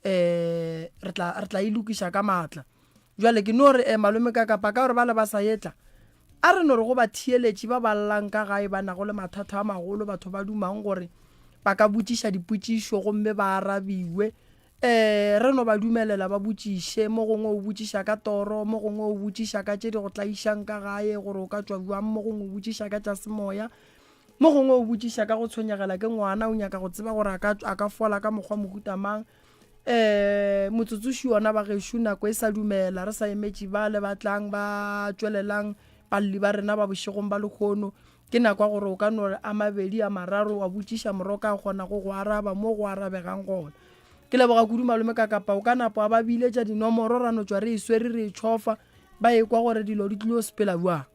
Um re tla re tla e lokiša ka maatla. Bjale ke no re eh, malome ka kapa ka gore bale ba sa etla, a re no re go batheeletši ba ba llang ka gae ba nago le mathata a magolo, batho ba dumang gore ba ka botšiša dipotšišo gomme ba arabiwe. Eh, re no ba dumelela ba botšiše, mo gongwe o botšiša ka toro, mo gongwe o botšiša ka tše di go tlaišang ka gae gore o ka tšwa bjang, mo gongwe o botšiša ka tša semoya, mo gongwe o botšiša ka go tshwenyegela ke ngwana, o nyaka go tseba gore a ka, a ka fola ka mokgwa mohuta mang. Eh, motsotsoši wona ba gešo nako e sa dumela, re sa emetše ba le ba tlang ba tšwelelang balli ba rena ba bošegong ba lehono. Ke nako ya gore o ka no re a mabedi a mararo wa botšiša moroka a kgona go go araba mo go arabegang gona. Ke leboga kudu malome ka kapa o ka napa wa ba biletša dinomoro ra no tšwa re e swere re e tšhofa ba ekwa gore dilo di tlilo sepela bjang.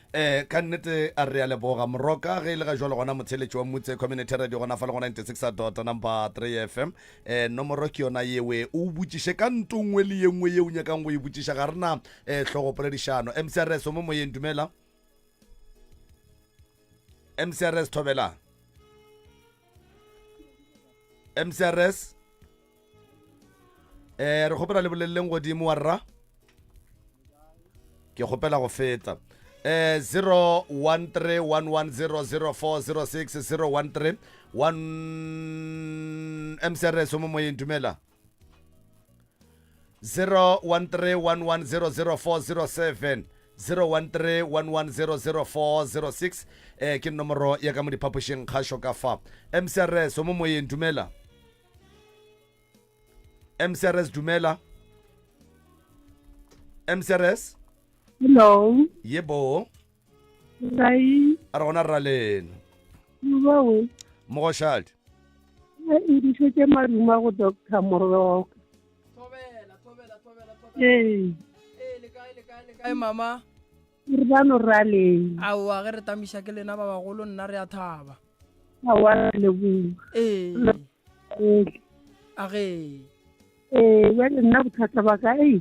Eh, ka nnete a re a leboga moroka ge e le ga jwalo gona motheletši wa Mutse Community Radio gona fa le go 96 dot number 3 FM. Eh, nomoro ke yona yewe o botšiše ka nto nngwe le ye nngwe ye o nyakang go e botšiša ga re na eh, hlogopoledišano. MCRS o mo moyeng dumela. MCRS thobela. MCRS eh re kgopela le boleleng godimo wa rra ke kgopela go feta eh 0131100406 013 1 MCRS o mo moyeng dumela 0131100407 0131100406 eh ke nomoro ya ka mo diphapošing kgašo ka fa mcrs o mo moyeng dumela mcrs dumela mcrs Hello. yebo Kae? A re gona rra lena. Bawe. Mogoshadi. E dišetše maruma go Doctor Moroka. Thobela, thobela, thobela, thobela. Ee. Ee, le kae, le kae, le kae mama? Re ba no ra leng. Aowa, ge re tamiša ke lena ba bagolo nna re a thaba. Aowa re leboga. Ee. A ge. Ee, bjale nna bothata ba ka, ei,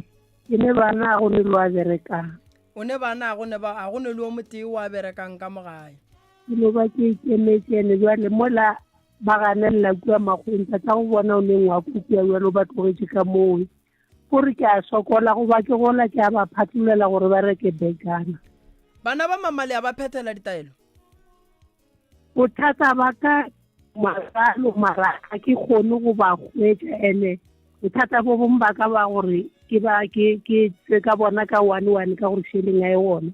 ke ne bana a go ne lo a berekang. O ne bana a go ne ba a go ne le o motee o a berekang ka mo gae. Ke no ba ke ikemetše ene bjale mola ba ganelela kua makgweng tata go bona o ne ngwako kua bjale o ba tlogetše ka mowe gore ke a sokola goba ke gola ke a ba phatlolela gore ba reke bekana. Bana ba mama le a ba phethela ditaelo? Bothata ba ka maralo mara ga ke kgone go ba hwetša ene bothata bo bongwe ba ka ba gore ke ba ke ke tse ka bona ka one one ka gore šeleng a e gona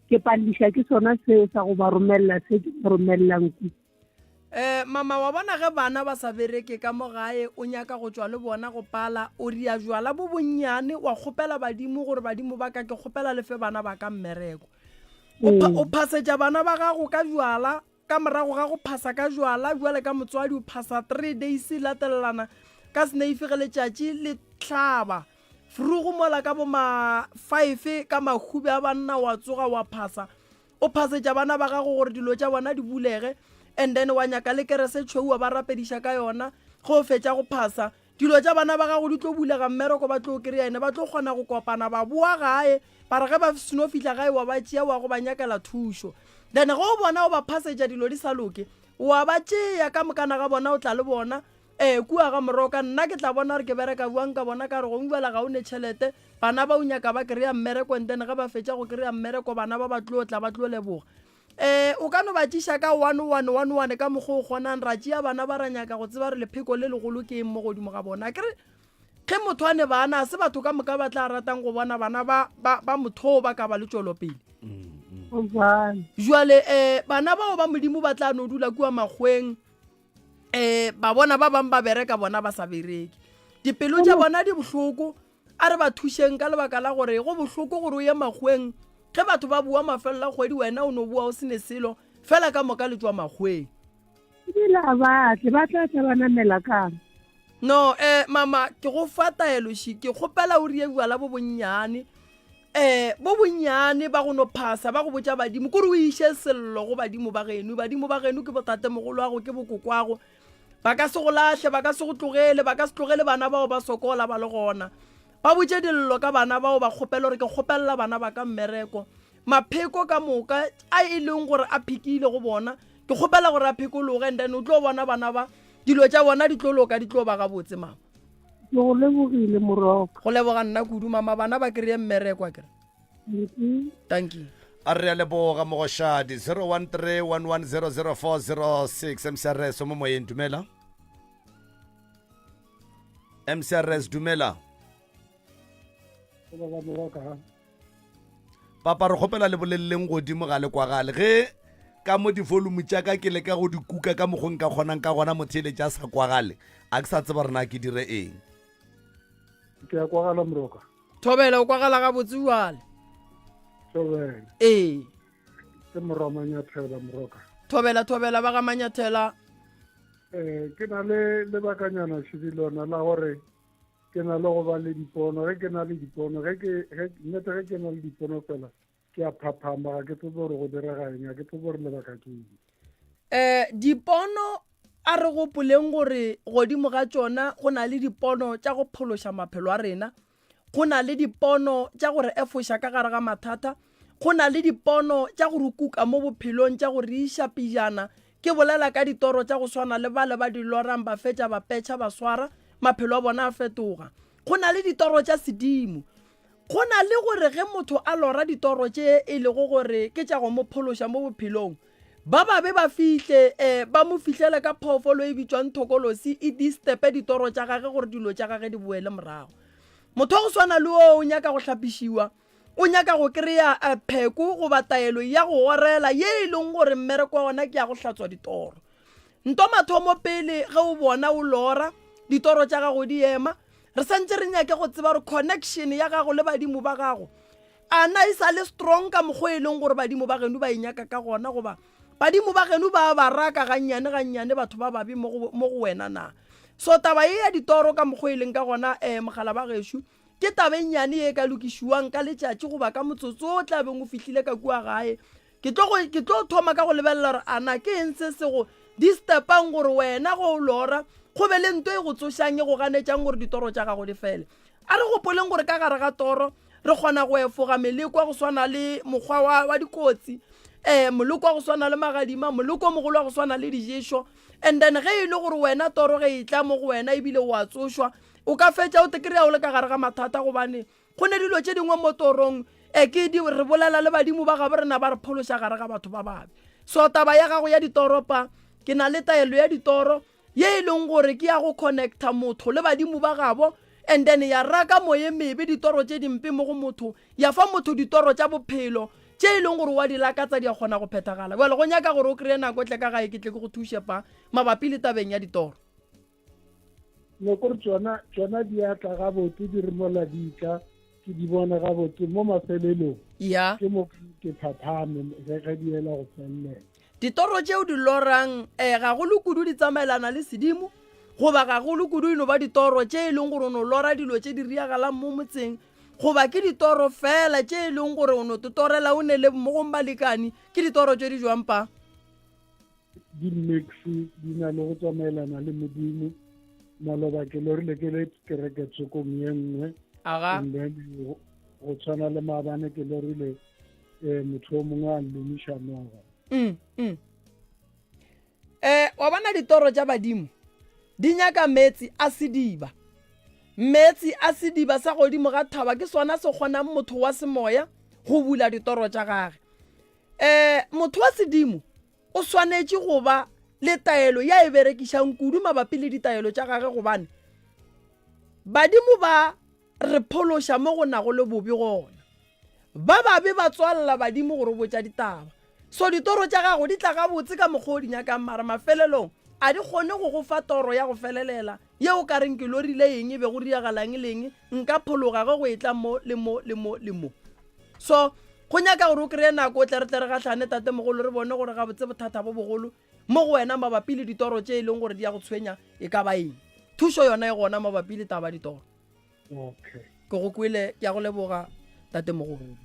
ke paleliša ke sona seo sa go ba romelela se ke ba romelelang ku Eh, mama wa bona ge bana ba sa bereke ka mo gae o nyaka go tšwa le bona go pala o ria jwala bo bonnyane wa kgopela badimo gore badimo ba ka ke kgopela le fe bana ba ka mmereko O pha, o phasetša bana ba gago ka bjala, ka morago ga go phasa ka bjala, bjale ka motswadi o phasa three days e latelelana ka seneifi ge letšatši le hlaba. Frugu mola ka bo ma five ka mahube a banna wa tsoga wa phasa. O phasetša bana ba gago gore dilo tša bona di bulege and then wa nyaka le kerese tšhweu wa ba rapediša ka yona. Ge o fetša go phasa, Dilo tša bana ba gago di tlo bulega, mmereko ba tlo kry-a ene ba tlo kgona go kopana ba boa gae, ba re ge ba seno fihla gae wa ba tšea wa go ba nyakela thušo. Then ge o bona o ba phasetša dilo di sa loke, wa ba tšea ka mokana ga bona o tla le bona eh kua ga Moroka, nna ke tla bona gore ke bereka bjang ka bona ka re gongwe bjale ga o ne tšhelete, bana ba o nyaka ba kry-a mmereko and then ge ba fetša go kry-a mmereko bana ba ba tlo tla ba tlo leboga. Ee, o ka no ba tšiša ka one, one, one, one ka mokgwa o kgonang, ra tšea bana ba ra nyaka go tseba gore lepheko le legolo ke eng mo godimo ga bona. Akere ge motho a ne bana, a se batho ka moka ba tla ratang go bona bana ba, ba, ba motho oo ba ka ba le tšwelopele. Jwale um bana bao ba Modimo ba tla no dula kua makgweng, um ba bona ba bang ba bereka bona ba sa bereke. Dipelo tša bona di bohloko, A re ba thušeng ka lebaka la gore go bohloko gore o ye makgweng ge batho ba boa mafelelo a kgwedi wena o no boa o se ne selo fela ka moka le tšwa makgweng. Ebile a ba tle, ba tla tla ba namela kang? No, eh, mama, ke go fa taelo shi, ke kgopela o rie bjala bo bonnyane, eh, bo bonnyane ba go no phasa, ba go botša badimo, kore o iše sello go badimo ba geno, badimo ba geno ke botatemogoloago, ke bokokwago, Ba ka se go lahle, ba ka se go tlogele, ba ka se tlogele bana bao ba sokola ba le gona. Ba botše dillo ka bana bao, ba kgopele gore ke kgopelela bana ba ka mmereko. Mapheko ka moka a e leng gore a phekile go bona, ke kgopela gore a phekologe and then o tlo bona bana ba dilo tša bona di tlo loka, di tlo ba gabotse mama. Ke go lebogile Moroka. Go leboga nna kudu mama bana ba kry-e mmereko akere. Thank you. A re a leboga mogoshadi 0131100406 MCRS o mo moyeng dumela. MCRS dumela. Papa re kgopela le boleleleng godimo ga le kwagale ge ka mo divolume tša ka ke leka go di kuka ka mokgwa nka kgonang ka gona motheeletši a sa kwagale a ke sa tseba rena ke dire eng. Ke a kwagala moroka. Thobela o kwagala gabotse uale. Thobela. Ee. Ke morwa Manyathela moroka. Thobela thobela ba ga Manyathela. Eh ke na le lebakanyana šedi lona la gore ke na le go ba le dipono ge ke na le dipono ge ke nnete ge ke na le dipono fela ke a phaphama ga ke tsebe gore go direga eng ga ke tsebe gore lebaka ke eng. Um dipono a re gopoleng gore godimo ga tšona go na le dipono tša go phološa maphelo a rena, go na le dipono tša go re efoša ka gare ga mathata, go na le dipono tša go re kuka mo bophelong tša go re iša pejana. Ke bolela ka ditoro tša go swana le bale ba di lorang ba fetša ba petšha ba swara, maphelo a bona a fetoga. Go na le ditoro tša sedimo. Go na le gore ge motho a lora ditoro tše e lego gore ke tša go mo phološa mo bophelong, ba babe ba fihle eh, ba mo fihlele ka phoofolo e bitšwang thokolosi e distepe ditoro tša gage gore dilo tša gage di boele morago. Motho wa go swana le oo o nyaka go hlapišiwa, o nyaka go kry-a eh, pheko goba taelo ya go orela ye e leng gore mmereko wa ona ke ya go hlatswa ditoro. Nto mathomo pele ge o bona o lora, ditoro tša gago di ema, Re santše re nyake go tseba gore connection ya gago le badimo ba gago a na e sa le strong ka mokgwa e leng gore badimo ba geno ba e nyaka ka gona goba badimo ba geno ba ba raka gannyane gannyane batho ba babe mo go wena na. So taba ye ya ditoro ka mokgwa e leng ka gona um mogala ba gešo ke taba e nnyane ye e ka lokišiwang ka letšatši goba ka motsotso o tla beng o fihlile ka kua gae. Ke tlo go, ke tlo thoma ka go lebelela gore a na ke eng se se go distepang gore wena go o lora go be le nto e go tsošang e go ganetšang gore ditoro tša gago di fele. A re gopoleng gore ka gare ga toro re kgona go efoga meleko ya go swana le mokgwa wa, wa dikotsi, um moleko wa go swana le magadima, moleko o mogolo wa go swana le diješo. And then ge e le gore wena toro ge e tla mo go wena ebile o a tsošwa, o ka fetša o te kry-a o le ka gare ga mathata gobane Go ne dilo tše dingwe mo torong, e ke di re bolela le badimo ba gabo rena ba re phološa gare ga batho ba babe. So taba ya gago ya ditoro pa, ke na le taelo ya ditoro ye e leng gore ke ya go connecta motho le badimo ba gabo and then ya raka moye mebe ditoro tše dimpe mo go motho, ya fa motho ditoro tša bophelo tše e leng gore wa di lakatsa di a kgona go phethagala. Bjale go nyaka gore o kry-e nako tle ka gae ke tle ke go thuše pa mabapi le tabeng ya ditoro. No kore tšona tšona di a tla gabotse di re mola di tla ke di bona gabotse mo mafelelong ya ke mo ke phaphame ge ge di ela go felelela. Ditoro tšeo di lorang um gagolo kudu di tsamaelana le sedimo goba gagolo kudu e no ba ditoro tše e leng gore o no lora dilo tše di riagalang mo motseng goba ke ditoro fela tše e leng gore o no totorela o ne le mo go balekane ke ditoro tše di jwang pa? Di mix di na le go tsamaelana le modimo maloba ke lorile ke le kereke tsokong ye nngwe and then go tshwana le maabane ke lorile um motho o mongwe a nlomiša noga mm, mm. Eh, wa bona ditoro tša badimo di nyaka meetse a sediba meetse a sediba sa godimo ga thaba ke sona se kgonang motho wa semoya go bula ditoro tša gage um motho wa sedimo o swanetše go ba le taelo ya e berekišang kudu mabapi le ditaelo tša gage gobane badimo ba re phološa mo go nago le bobe gona. Ba babe ba tswalela badimo go re botša ditaba. So ditoro tša gago di tla gabotse ka mokgwa o di nyakang mara mafelelong a di kgone go go fa toro ya go felelela ye o ka reng ke lorile eng e be go diragalang le eng nka phologa ge go etla mo le mo le mo le mo. So go nyaka gore o kry-e nako o tle re tle re gahlane tatemogolo re bone gore gabotse bothata bo bogolo mo go wena mabapi le ditoro tše e leng gore di ya go tshwenya e ka ba eng. Thušo yona e gona mabapi le taba ditoro. Okay. Ke go kwele ke ya go leboga tatemogolo.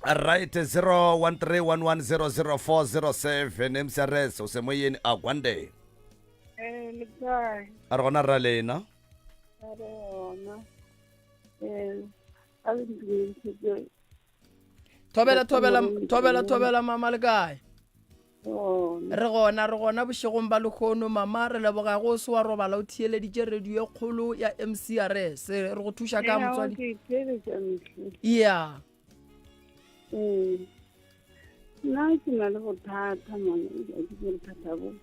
Right 0131100407 MCRS o se moyeni a gwande. Eh, le kae? A re gona ra lena. A re gona. Eh, a le ntumedisitse. Thobela thobela thobela thobela mama le kae? Re gona, re gona bošegong ba lekgono, mama. Re leboga go se wa robala o theeleditše radio e kgolo ya MCRS. Re go thuša ka motswadi. Ke theeletša mehle. Yeah. Ee. Nna ke na le bothata mone, ke ke bothata bo.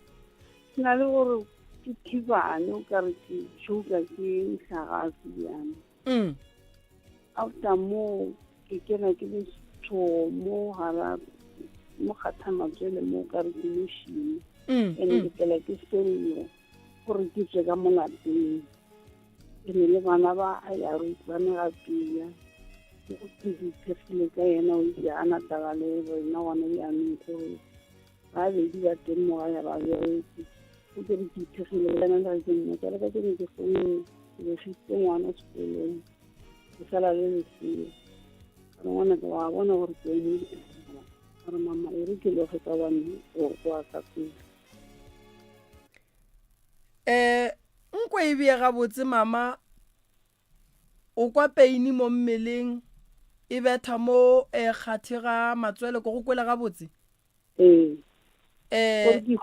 Ke na le gore ke thibane o ka re ke tšhuka ke mohlagase bjana. Mm. After moo ke kena ke le setšhogo mo gara mo kgatha matswele mo ka re ke mošimo mm, ene mm. ke tlela ke sello gore ke tswe ka mo lapeng ke ne le bana ba a ya re utlwane ga pila ke go ke ithekgile ka yena o itse a na taba le rena gone jaanong gore babedi ba teng mo gae ba bereke o ke re ke ithekgile ka yena le ge ke mmotsa le ka ke ne ke founne ke besitse ngwana sekolong ke sala le lesea ka re ngwana ke wa bona gore ke eme gore mama e re ke loge ka bane go kwa ka pele um nko e bee gabotse mama o kwa peini mo mmeleng e betha mo um kgathe ga matswele ko go kwele gabotse ee um gore ke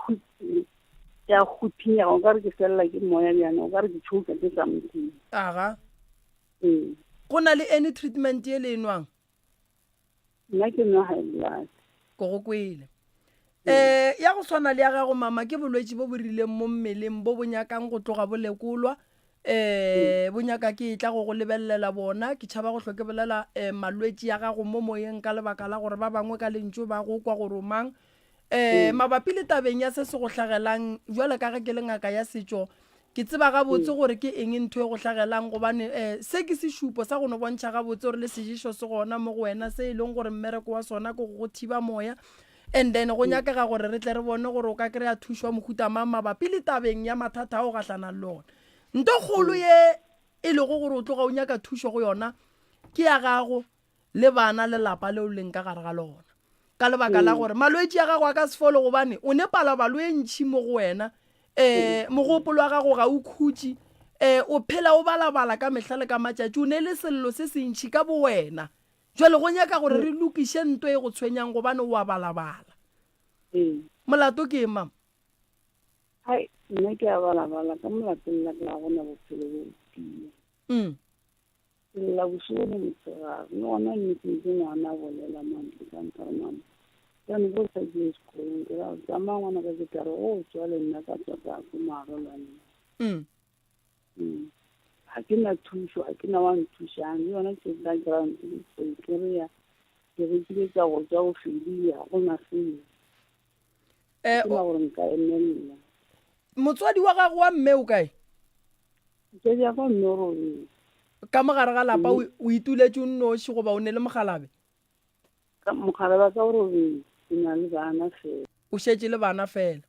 ke a guthinyega o ka re ke felela ke moya bjana o ka re ke tšhouka ke something aga ee go na le any treatment ye le e nwang nna ke nwa high blood ko go kwele um ya go swana le ya gago mama ke bolwetši bo bo rileng mo mmeleng bo bo nyakang go tloga bo lekolwa um bo nyaka ke tla go go lebelela bona ke tšhaba go hlo ke bolela um malwetši ya gago mo moyeng ka lebaka la gore ba bangwe ka lentšu ba go kwa gore o mang um mabapi le tabeng ya se se go hlagelang jwale ka ge ke le ngaka ya setšo ke tseba gabotse gore ke eng ntho e go hlagelang gobane um se ke sešupo sa go no bontšha gabotse gore le seješo se gona mo go wena se e leng gore mmereko wa sona ke go go thiba moya and then go nyakega gore re tle re bone gore o ka kry-a thušo ya mohuta mang mabapi le tabeng ya mathata a o gahlanang le ona nto kgolo ye e lego gore o tloga o nyaka thušo go yona ke ya gago le bana le lapa leo leng ka gare ga lona ka lebaka la gore malwetši a gago a ka se fole gobane o ne palabalo e ntšhi mo go wena um mogopolo wa gago ga o khutše um o phela o balabala ka mehla le ka matšatši o ne le sello se sentšhi ka bo wena jale go nyaka gore re lokiše nto e go tshwenyang gobane o a balabala molato ke eng mama Hai, nna ke a balabala ka mo lapeng la ka ga gona bophelo bo pila. Mm. Ke lla bošego le mosegare le gona nneteng ke ngwana a bolela mantlo ka nka re mama jaanong bo sa ke sekolong ke ra tsamaya ngwana ka ke tla re o tswa le nna ka tswa ka ko moagelwaneng Mm. Mm. ga ke na thušo ga ke na wa nthušang le yona tšhelete ya grant ke e kry-a ke rekile tsa go ja go fedile ga gona selo Eh, ke na gore nka emelela motswadi wa gago wa mme o kae Motswadi wa ka mme o robetse. Ka mo gare ga lapa o o ituletše o nnoši goba o ne le mogalabe? Ka mogalabe wa ka o robetse, ke na le bana fela. O šetše le bana fela.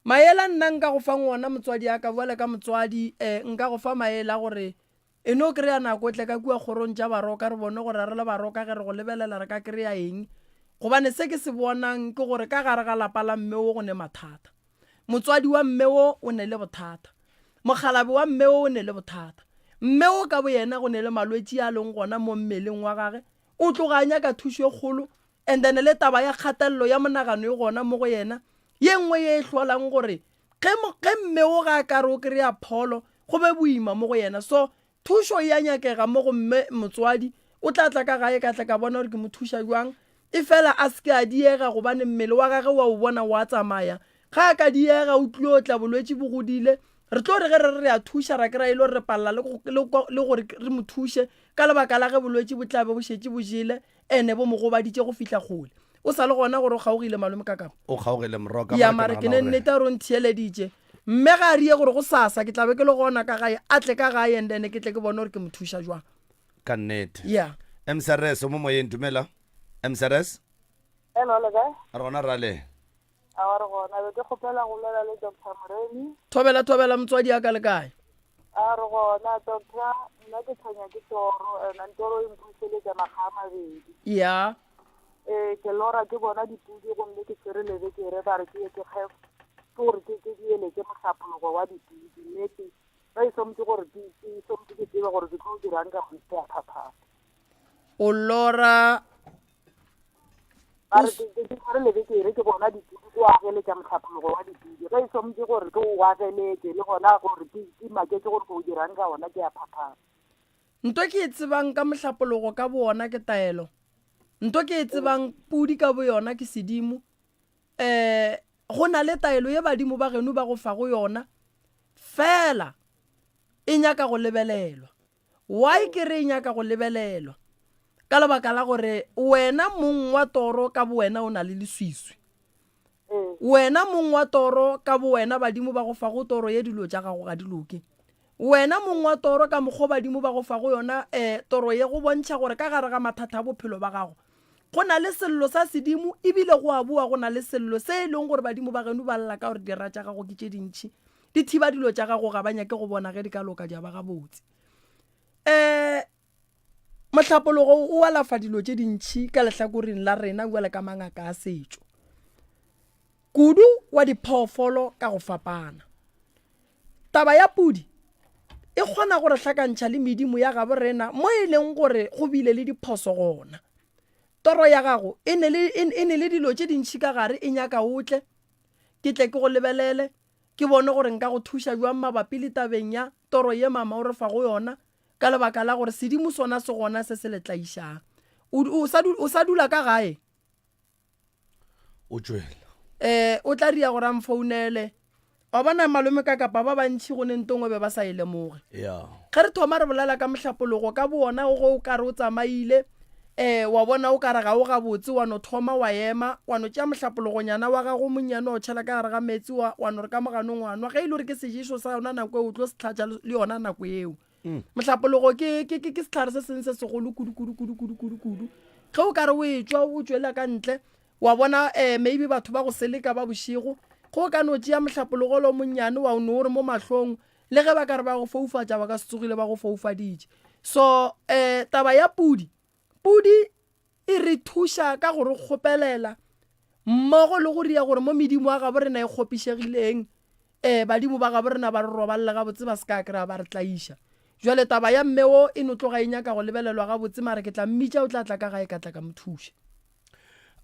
Maele a nna nka go fang ona motswadi a ka bjale ka motswadi eh, nka go fa maele a gore e no kry-a nako o tle ka kua kgorong tša Baroka re bone gore re le Baroka ge re go lebelela re ka kry-a eng gobane se ke se bonang ke gore ka gare ga lapa la mme wo go ne mathata. Motswadi wa mme wo o ne le bothata. Mokgalabe wa mme wo o ne le bothata. Mme wo ka boyena go ne le malwetši a leng gona mo mmeleng wa gage. O tloga a nyaka thušo e kgolo and then le taba ya kgatelelo ya monagano e gona mo go yena. Ye nngwe ye e hlolang gore ge, ge mme wo ga a ka re o kry-a pholo go be boima mo go yena. So Thušo e a nyakega mo go mme motswadi. O tla tla ka gae ka tla ka bona gore ke mo thuša bjang. Efela a se ke a diega gobane mmele wa gage wa o bona o a tsamaya. Ge a ka diega o tlio tla bolwetši bo godile. Re tlo re ge re re re a thuša ra kry-a e le gore re palela le le gore re mo thuše ka lebaka la ge bolwetši bo tla be bo šetše bo jele ene bo mo gobaditše go fihla kgole. O sa le gona gore o kgaogile malome Kakapa? O kgaogile Moroka. Ya mare ke ne nnete a re o ntheeleditše. Mme ga a rie gore gosasa ke tla be ke le gona ka gae, a tle ka gae and then ke tle ke bone gore ke mo thuša jwang. Ka nnete. Yeah. MCRS o mo moyeng, dumela. MCRS. Hello, le kae? Re gona rale. Awa re gona, be ke kgopela go bolela le Doctor Moremi. Thobela thobela motswadi ya ka le kae? A re gona doctor, nna ke tshwenya ke toro and toro e mpuseletša makga a mabedi. Yeah. Ee, ke lora ke bona dipudi gomme ke tshwere lebekere ba re ke ye ke kge ke gore ke ke dieletše mohlapologo wa dipudi nnete ba e somtse gore ke ke somtse ke tsebe gore ke tlo dirang ka go itea phaphapa. O lora. Ba re, Ke, ke tshwere lebekere, ke bona dipudi, ke o ageletša mohlapologo wa dipudi. Ge e swanetše gore ke o ageletše, le gona gore ke, ke maketše gore ke o dirang ka ona, ke a phaphama. Nto ke e tsebang ka mohlapologo ka bowona ke taelo. Nto ke e tsebang pudi ka boyona ke sedimo. Um go na le taelo ye badimo ba geno ba go fago yona, fela e nyaka go lebelelwa. Why ke re e nyaka go lebelelwa? Ka lebaka la gore wena mong wa toro ka bowena o na le leswiswi. Wena mong wa toro ka bowena badimo ba go fago toro ye dilo tša gago ga di loke. Wena mong wa toro ka mokgo badimo ba go fago yona um toro ye go bontšha gore ka gare ga mathata a bophelo ba gago go na le sello sa sedimo ebile go a boa go na le sello se e leng gore badimo ba geno ba lla ka gore dira tša gago ke tše dintšhi di thiba dilo tša gago ga ba nyake go bona ge di ka loka di a ba gabotse. Um mohlapologo o alafa dilo tše dintšhi ka lehlakoreng la rena bjale ka mangaka a setšo kudu wa diphoofolo ka go fapana. Taba ya pudi e kgona go re hlakantšha le medimo ya gabo rena mo e leng gore go bile le diphoso gona. Toro ya gago e ne le, e ne le dilo tše dintšhi ka gare e nyaka o tle, ke tle ke go lebelele, ke bone gore nka go thuša bjang mabapi le tabeng ya toro ye mama o re fago yona, ka lebaka la gore sedimo sona se gona se se le tlaišang. O, o sa, o sa dula ka gae? O tšwela. Eh, o tla ria gore a mfounele. Wa bona malome ka kapa ba bantši go ne ntongwe be ba sa e lemoge. Yeah. Ge re thoma re bolela ka mohlapologo ka bowona go o kare o tsamaile, eh, wa bona o kare ga o gabotse, wa no thoma wa ema, wa no tšea mohlapologonyana wa gago monnyane wa o tšhela ka gare ga meetse wa, wa no re ka moganong wa nwa. Ge e le gore ke seješo sa yona nako eo o tlo se hlatša le yona nako eo. Mohlapologo ke, ke, ke, ke sehlare se seng se segolo kudu, kudu, kudu, kudu, kudu, kudu. Ge o ka re o etšwa o tšwela ka ntle, wa bona um maybe batho ba go seleka ba bošego, ge o ka no tšea mohlapologo lo monnyane wa o no o re mo mahlong, le ge ba ka re ba go foufatša ba ka se tsogile ba go foufaditše. So um taba ya pudi, pudi E re thuša ka go re kgopelela mmogo le go ria gore mo medimo wa gabo rena e kgopišegileng, ee, badimo ba gabo rena ba re robalele gabotse ba se ka kry-a ba re tlaiša. Jwale taba ya mme wo e no tloga e nyaka go lebelelwa gabotse mara ke tla mmitša o tla tla ka gae ka tla ka mo thuša.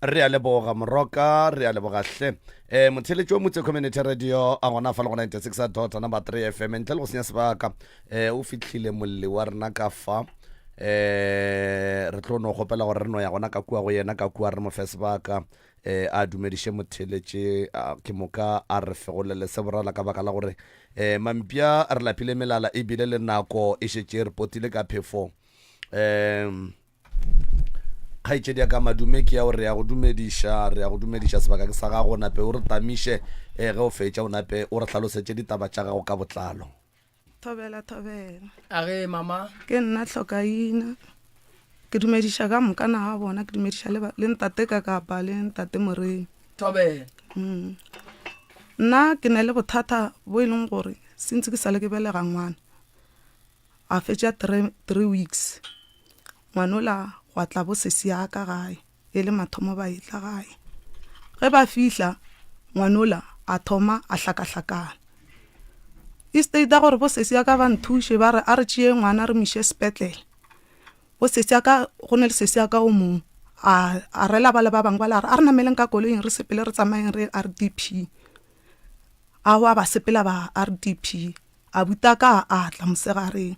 Re a leboga Moroka, re a leboga hle. Eh, motheeletši wa Motse Community Radio a gona fa le go 96 dot number 3 FM ntle le go senya sebaka eh, o fihlile molli wa rena ka fa eh re tlo no kgopela gore re no ya gona ka kua go yena ka kua re mo fe sebaka eh a dumediše motheletše ke moka a re fegolele se borala ka baka la gore eh mampya re lapile melala ebile le nako e šetše e re potile ka phefo um kgaetšedi ya ka madume ke ya o re ya go dumediša re ya go dumediša sebaka ke sa gago nape o re tamiše eh, ge o fetša o nape o re hlalosetše ditaba tša gago ka botlalo Thobela, thobela. A re, Mama. Ke nna Tlhokaina. Ke dumediša ka moka na ga bona, ke dumediša le, le ntate Kakapa le ntate Moremi. Thobela. Mm. Nna ke na le bothata bo e leng gore sentse ke sale ke belega ngwana. A fetša three weeks. Ngwanola gwa tla bo sesi ya ka gae. E le mathomo ba etla gae. Ge ba fihla, ngwanola a thoma a hlakahlakana. E state gore bo sesi ya ka ba nthuše ba re a re tšee ngwana re mo iše sepetlele. Bo sesi ya ka go ne le sesi ya ka o mongwe a a rela ba le ba bangwe ba le a re a re nameleng ka koloing re sepele re tsamayeng re ye R_D_P. Aowa ba sepela ba R_D_P. Abuti a ka a tla mosegareng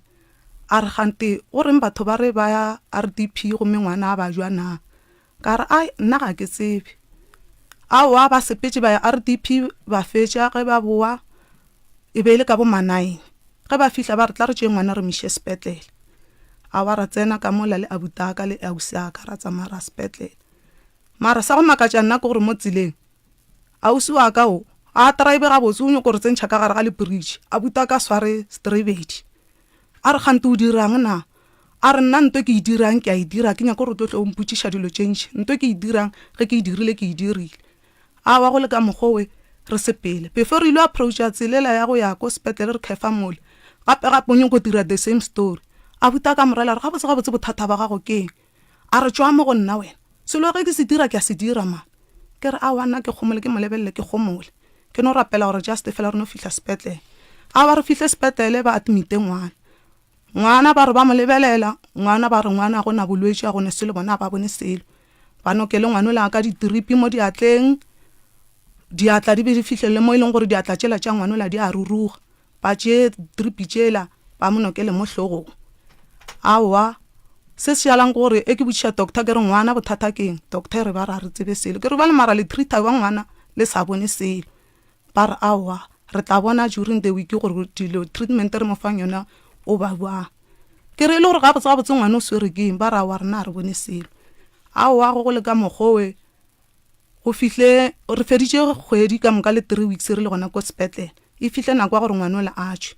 a re gante go reng batho ba re ba ya R_D_P gomme ngwana a ba jwa na? Ka re ai nna ga ke tsebe. Aowa ba sepetše ba ya R_D_P ba fetša ge ba bowa e be e le ka bo ma nine. Ge ba fihla ba re tla re tšee ngwana re mo iše sepetlele. Aowa ra tsena ka mola le abuti a ka le ausi a ka ra tsamaya ra sepetlele. Mara sa go makatša nna ke gore mo tseleng Ausi wa ka o a drive gabotse o nyoko re tsentšha ka gare ga lepritši a buta ka sware strebedi a re kgante o dirang na a re nna nto ke e dirang ke a e dira ke nyako gore o tlo tle o mpotšiša dilo tše ntši nto ke e dirang ge ke e dirile ke e dirile a wa go le ka mokgowe re sepele before re ile approacha tselela ya go ya ko sepetlele re khefa mole gape gape o nyoko dira the same story a buta ka morela re gabotse gabotse bothata ba gago ke eng A re, Tšwaa mo go nna wena. Selo ge ke se dira, ke a se dira, man. Ke re, Aowa, nna ke gomole, ke mo lebelele, ke gomole. Ke no rapela gore just fela re no fihla sepetlele. Aowa, re fihle sepetlele, ba admite ngwana. Ngwana ba re ba mo lebelela, ngwana ba re ngwana ga go na bolwetši, ga go ne selo, bona ga ba bone selo. Ba nokele ngwanola ka ditiripi mo diatleng, diatla di be di fihlelele mo e leng gore diatla tšela tša ngwanola di a ruruga. Ba tšee diripi tšela ba mo nokele mo hlogong. Aowa, se se šalang ke gore e ke botšiša doctor ke re ngwana bothata ke eng, doctor e re ba re ga re tsebe selo. Ke re bjale mara le treater bjang ngwana le sa bone selo? Ba re aowa, re tla bona during the week gore dilo treatment e re mo fang yona o ba bjang. Ke re e le gore gabotse gabotse ngwana o swere ke eng? Ba re aowa rena ga re bone selo. Aowa go go le ka mokgwa owe go fihle re feditše kgwedi ka moka le three weeks re le gona ko sepetlele. E fihle nako ya gore ngwana ola a tšwe.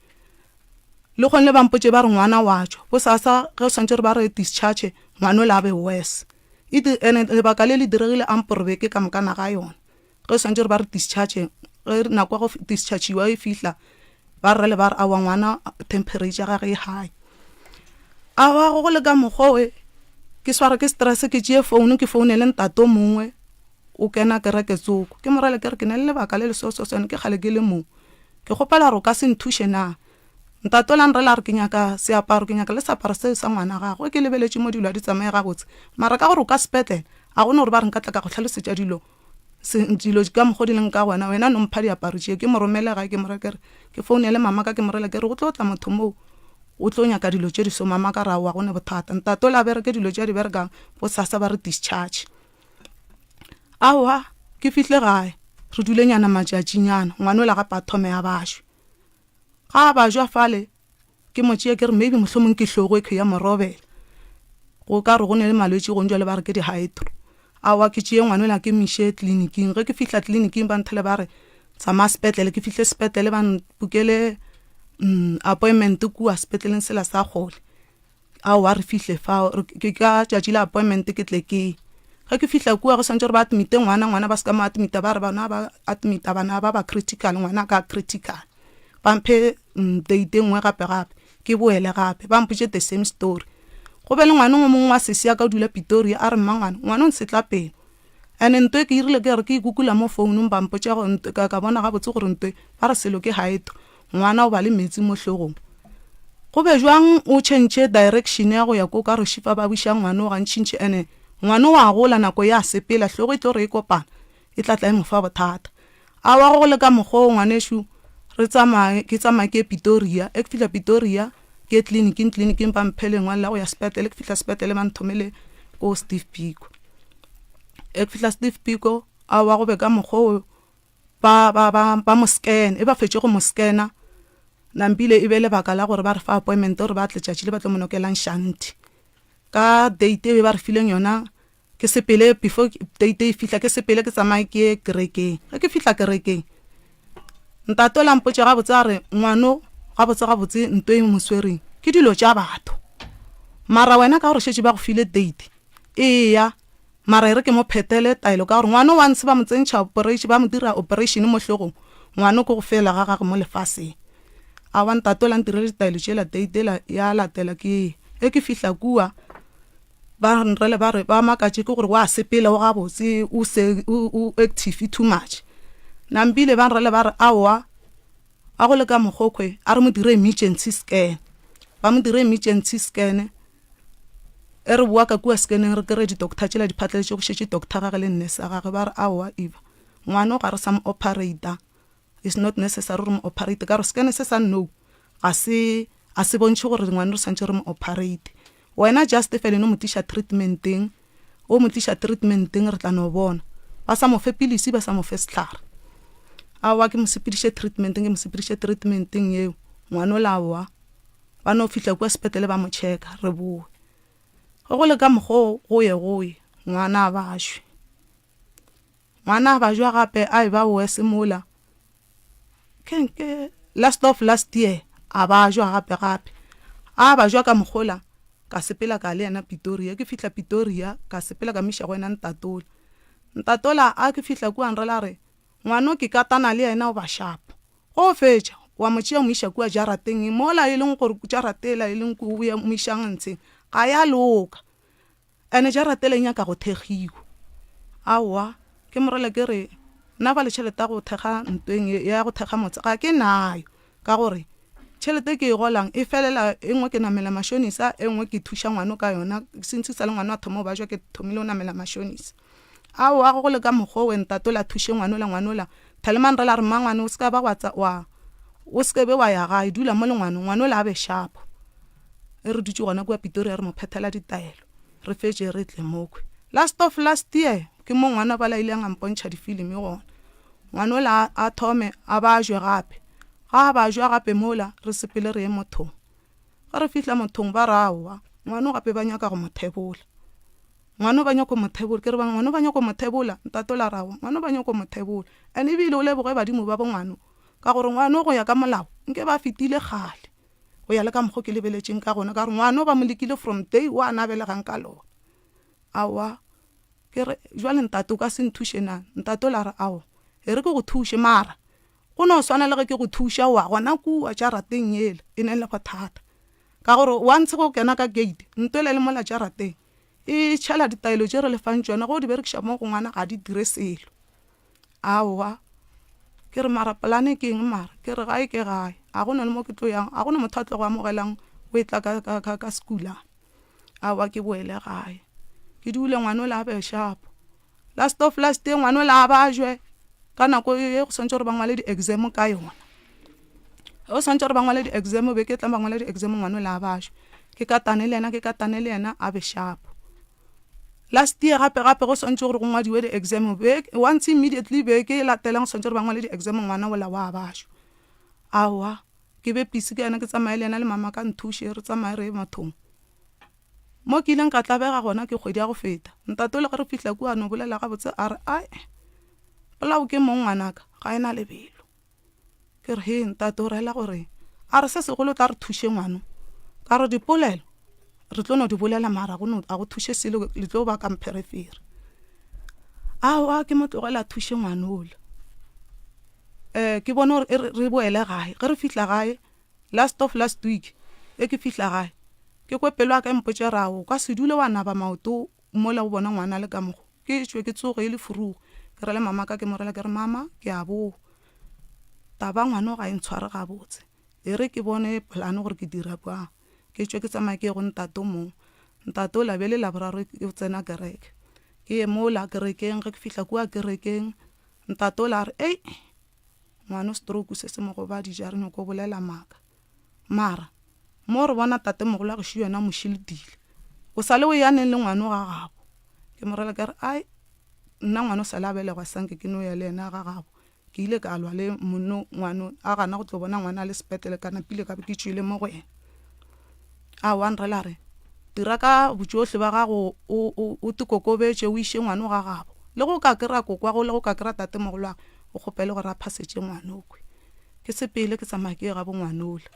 Le kgone le ba mpotše ba re ngwana wa tšwa. Bosasa ge swantše re ba re discharge ngwana ola a be worse. E ene lebaka le le diregile a mpore beke ka moka naga yona. Ge swantše re ba re discharge ge nako ya go dischargiwa e fihla ba re le ba re aowa ngwana temperature ya gage e high. Aowa go le ka mokgwa owe ke swara ke stress ke tšee phone ke founele ntate o mongwe o kena kereke tsoko ke mo rele ke re ke na le lebaka le le so so so ke kgale ke le mo ke kgopela gore o ka se nthuše na. Ntate o la nrela a re ke nyaka seaparo ke nyaka le seaparo seo sa ngwana gagwe ke lebeletše mo dilo ga di tsamaye gabotse mara ka gore o ka sepetlele a gona gore ba re nka tla ka go hlalosetša dilo Se, dilo ka mokgo di leng ka gona, wena no mpha diaparo tše, ke mo romele gae, ke mo re ke re, ke founele mamaka ke mo rele ke re go tlo tla motho moo o tlo nyaka dilo tše di so, mamaka ra aowa go ne bothata, ntate o la bereke dilo tše a di berekang, bosasa ba re discharge. Aowa, ke fihle gae, re dule nyana matšatšinyana, ngwana ola gape a thome a bašwe. Ga a bajwa fale, Ke mo tšea ke re maybe mohlomong ke hlogo e ya mo robela. Go ka re go ne le malwetši gong jwale ba re ke di-hydro. Aowa ke tšee ngwana yola ke mo iše tleliniking. Ge ke fihla tleliniking ba nthele ba re tsamaya sepetlele. Ke fihle sepetlele ba mpukele appointment kua sepetleleng sela sa kgole. Aowa re fihle fao ke ka tšatši la appointment ke tle ke ye. Ge ke fihla kua go swantše gore ba admite ngwana, ngwana ba se ka mo admita ba re bana ba admita bana ba ba critical, ngwana ka critical. Ba mphe date e nngwe gape gape ke boele gape ba mpotše the same story. Go be le ngwana o mongwe wa sesi ya ka o dula Pitoria a re mmangwana ngwana o nsetla pelo and nto e ke irile ke re ke ikukula mo founung ba mpotša gore nto ka ka bona gabotse gore nto e ba re selo ke hydro ngwana o ba le metsi mo hlogong. Go be jwang o tšhentšhe direction ya go ya ko ka re šifa ba buša ngwana o gantšintši and ngwana o a gola nako ya sepela hlogo e tlo re e kopana e tla tla e mo fa bothata. Aowa go le ka mokgwa wo ngwanešu, re tsamaye, ke tsamaye ke ye Pitoria. E ke fihla Pitoria, ke ye tleliniking, tleliniking ba mphe lengwalo la go ya sepetlele, ke fihla sepetlele ba nthomele ko Steve Biko. E ke fihla Steve Biko, aowa go be ka mokgwa wo ba, ba, ba, ba mo scan, e ba fetše go mo scanner, nampile e be lebaka la gore ba re fa appointment gore ba tle tšatši le ba tlo mo nokelang shanti. Ka date e ba re fileng yona, Ke sepele before date e fihla, ke sepele ke tsamaye ke ye kerekeng. Ge ke fihla kerekeng, ntate o la mpotša gabotse a re, ngwano gabotse gabotse nto e mo swereng ke dilo tša batho. Mara wena ka gore šetše ba go file date, eya mara e re ke mo phetele taelo ka gore ngwano once ba mo tsentšha operation, ba mo dira operation mo hlogong, ngwano ke go fela ga gage mo lefaseng. Aowa ntate o la ntirele ditaelo tšela, date ela ya latela ke ye. Ge ke fihla kua, Ba nrele ba re ba makatše ke gore wa sepela o gabotse o se o active too much. Nampile ba nrele ba re aowa a go le ka mokgokhwe a re mo dire emergency scan. Ba mo dire emergency scan e re boa ka kua scaneng re kry-e di-doctor tšela di phatlaletše go šetše doctor gage le nurse ya gage ba re aowa Eva ngwana o ga re sa mo operator It's not necessary gore mo operate ka gore scan se sa no ga se a se bontšhe gore ngwana re swantše re mo operate. Wena just fela no mo tliša treatmenteng, o mo tliša treatmenteng re tla no bona. Ba sa mo fe pilisi ba sa mo fe sehlare. Aowa ke mo sepediše treatmenteng ke mo sepediše treatmenteng yeo ngwana ola aowa ba no fihla kua sepetlele ba mo checka re bowe. Ge go le ka mokgwa o go ye go ye ngwana a ba šwe. Ngwana a bajwa gape a eba worse mola ke ke last of last year a bajwa gape gape a bajwa ka mokgola ka sepela ka le yena Pitoria ke fihla Pitoria ka sepela ka miša go yena ntatola ntatola a ke fihla kua nrela re ngwano ke katana le yena o ba sharp go fetša wa mo tšea mo iša kua jarateng mola e leng gore jaratela e leng ko o mo išang ntsheng ga ya loka Ene jarata ele e nyaka go thekgiwa. Aowa, ke morele ke re nna bale tšhelete ya go thekga ntweng ye ya go thekga motse ga ke nayo ka gore Tšhelete e ke e golang e felela e nngwe ke namela mashonisa e nngwe ke thuša ngwano ka yona since sa le ngwano a thoma go bajwa ke thomile go namela mashonisa. Aowa go go le ka mokgwa owe ntate ola thuše ngwanola ngwanola Thelemang re la re mmangwane o se ka ba wa wa o se ke be wa ya gae dula mo le ngwano ngwanola a be shapo. E re dutše gona kua Pitoria re mo phethela ditaelo re fetše re tle mokhwi. Last of last year ke mo ngwana bala ileng a mpontšha difilimi gona. Ngwanola a thome a bajwe gape Ga a ba jwa gape mola, re sepele re ye mothong. Ge re fihla mothong ba re aowa, ngwano gape ba nyaka go mo thebola. Ngwano ba nyako mo thebola, ke re ba ngwano ba nyako mo thebola, ntate o la re aowa, ngwano ba nyako mo thebola. And ebile o leboge badimo ba bo ngwano ka gore ngwano go ya ka molao nke ba fetile kgale go ya le ka mokgo ke lebeletšeng ka gona ka gore ngwano ba mo lekile from day one a belegang ka lona. Aowa, ke re jwale ntate o ka se nthuše na? Ntate o la re aowa, e re ke go thuše mara Go no swana le ge ke go thuša wa gona kua jarateng yela e neng le bothata. Ka gore once go kena ka gate, nto ele le mola jarateng e tšhela ditaelo tše re le fang tšona, ge o di berekiša mo go ngwana ga di dire selo. Aowa, ke re mara polane ke eng mara? Ke re gae ke gae, ga go na le mo ke tlo yang, ga go na motho a tlo go amogelang o etla ka, ka, ka, ka sekulana. Aowa ke boele gae, ke dule ngwana ola a be shapo. Last of last year ngwana ola a bajwe ka nako ye go swantse gore ba ngwale di-exam ka yona. Ge go swantse gore ba ngwale di-exam beke e tlang ba ngwale di-exam ngwana ola a bajwe. Ke katane le yena ke katane le yena a be sharp. Last year gape gape go swantse gore go ngwadiwe di-exam once immediately beke e latelang go swantse gore ba ngwale di-exam ngwana ola wa bajwa. Aowa ke be busy ka yena ke tsamaye le yena le mama ka nthuše re tsamaye re ye mathong. Mo ke ileng ka tlabega gona ke kgwedi ya go feta. Ntate ole ge re fihla kua a no bolela gabotse a re, Ae, polao ke mong ngwanaka, ga e na lebelo. Ke re, Hee ntate o rela gore? A re, Se segolo tla re thuše ngwano. Ka re, Dipolelo re tlo no di bolela mara go no a go thuše selo le tlo ba ka mpherefere. Aowa ke mo tlogela a thuše ngwanola. Um ke bone gore e re re boele gae. Ge re fihla gae Last of last week ge ke fihla gae ke kwe pelo ya ka e mpotša ra o ka se dule wa naba maoto mola o bona ngwana a le ka mogo. Ke tšwe ke tsoge e le furugo ke rele mama ka ke mo rela ke re mama ke a boa taba ngwano ga e ntshware gabotse e re ke bone plan gore ke dira bjang. Ke tšwe ke tsamaye ke ye go ntate o mongwe ntate ola bjale Laboraro o tsena kereke ke ye mola kerekeng ge ke fihla kua kerekeng ntate ola a re ei Ngwano stroke se se mo gobaditše a re nyoko bolela maaka. Mara mo re bona tatemogolo a gešo yena a mo šiletile. O sa le o eya neng le ngwano ga gabo? Ke mo rela ke re ai nna ngwano sa le a belegwa sanke ke no ya le yena ga gabo. Ke ile ka lwa le monno ngwano a gana go tlo bona ngwana a le sepetlele ka napile ka be ke tšwele mo go yena. Aowa nrela a re, Dira ka botšohle ba gago o, o, o tikokobetše o iše ngwano ga gabo. Le go ka kera kokwago le go ka kera tatemogolwagwe, o kgopele gore a phasetše ngwanokhwi. Ke sepele ke tsamaya ke ye gabo ngwanola.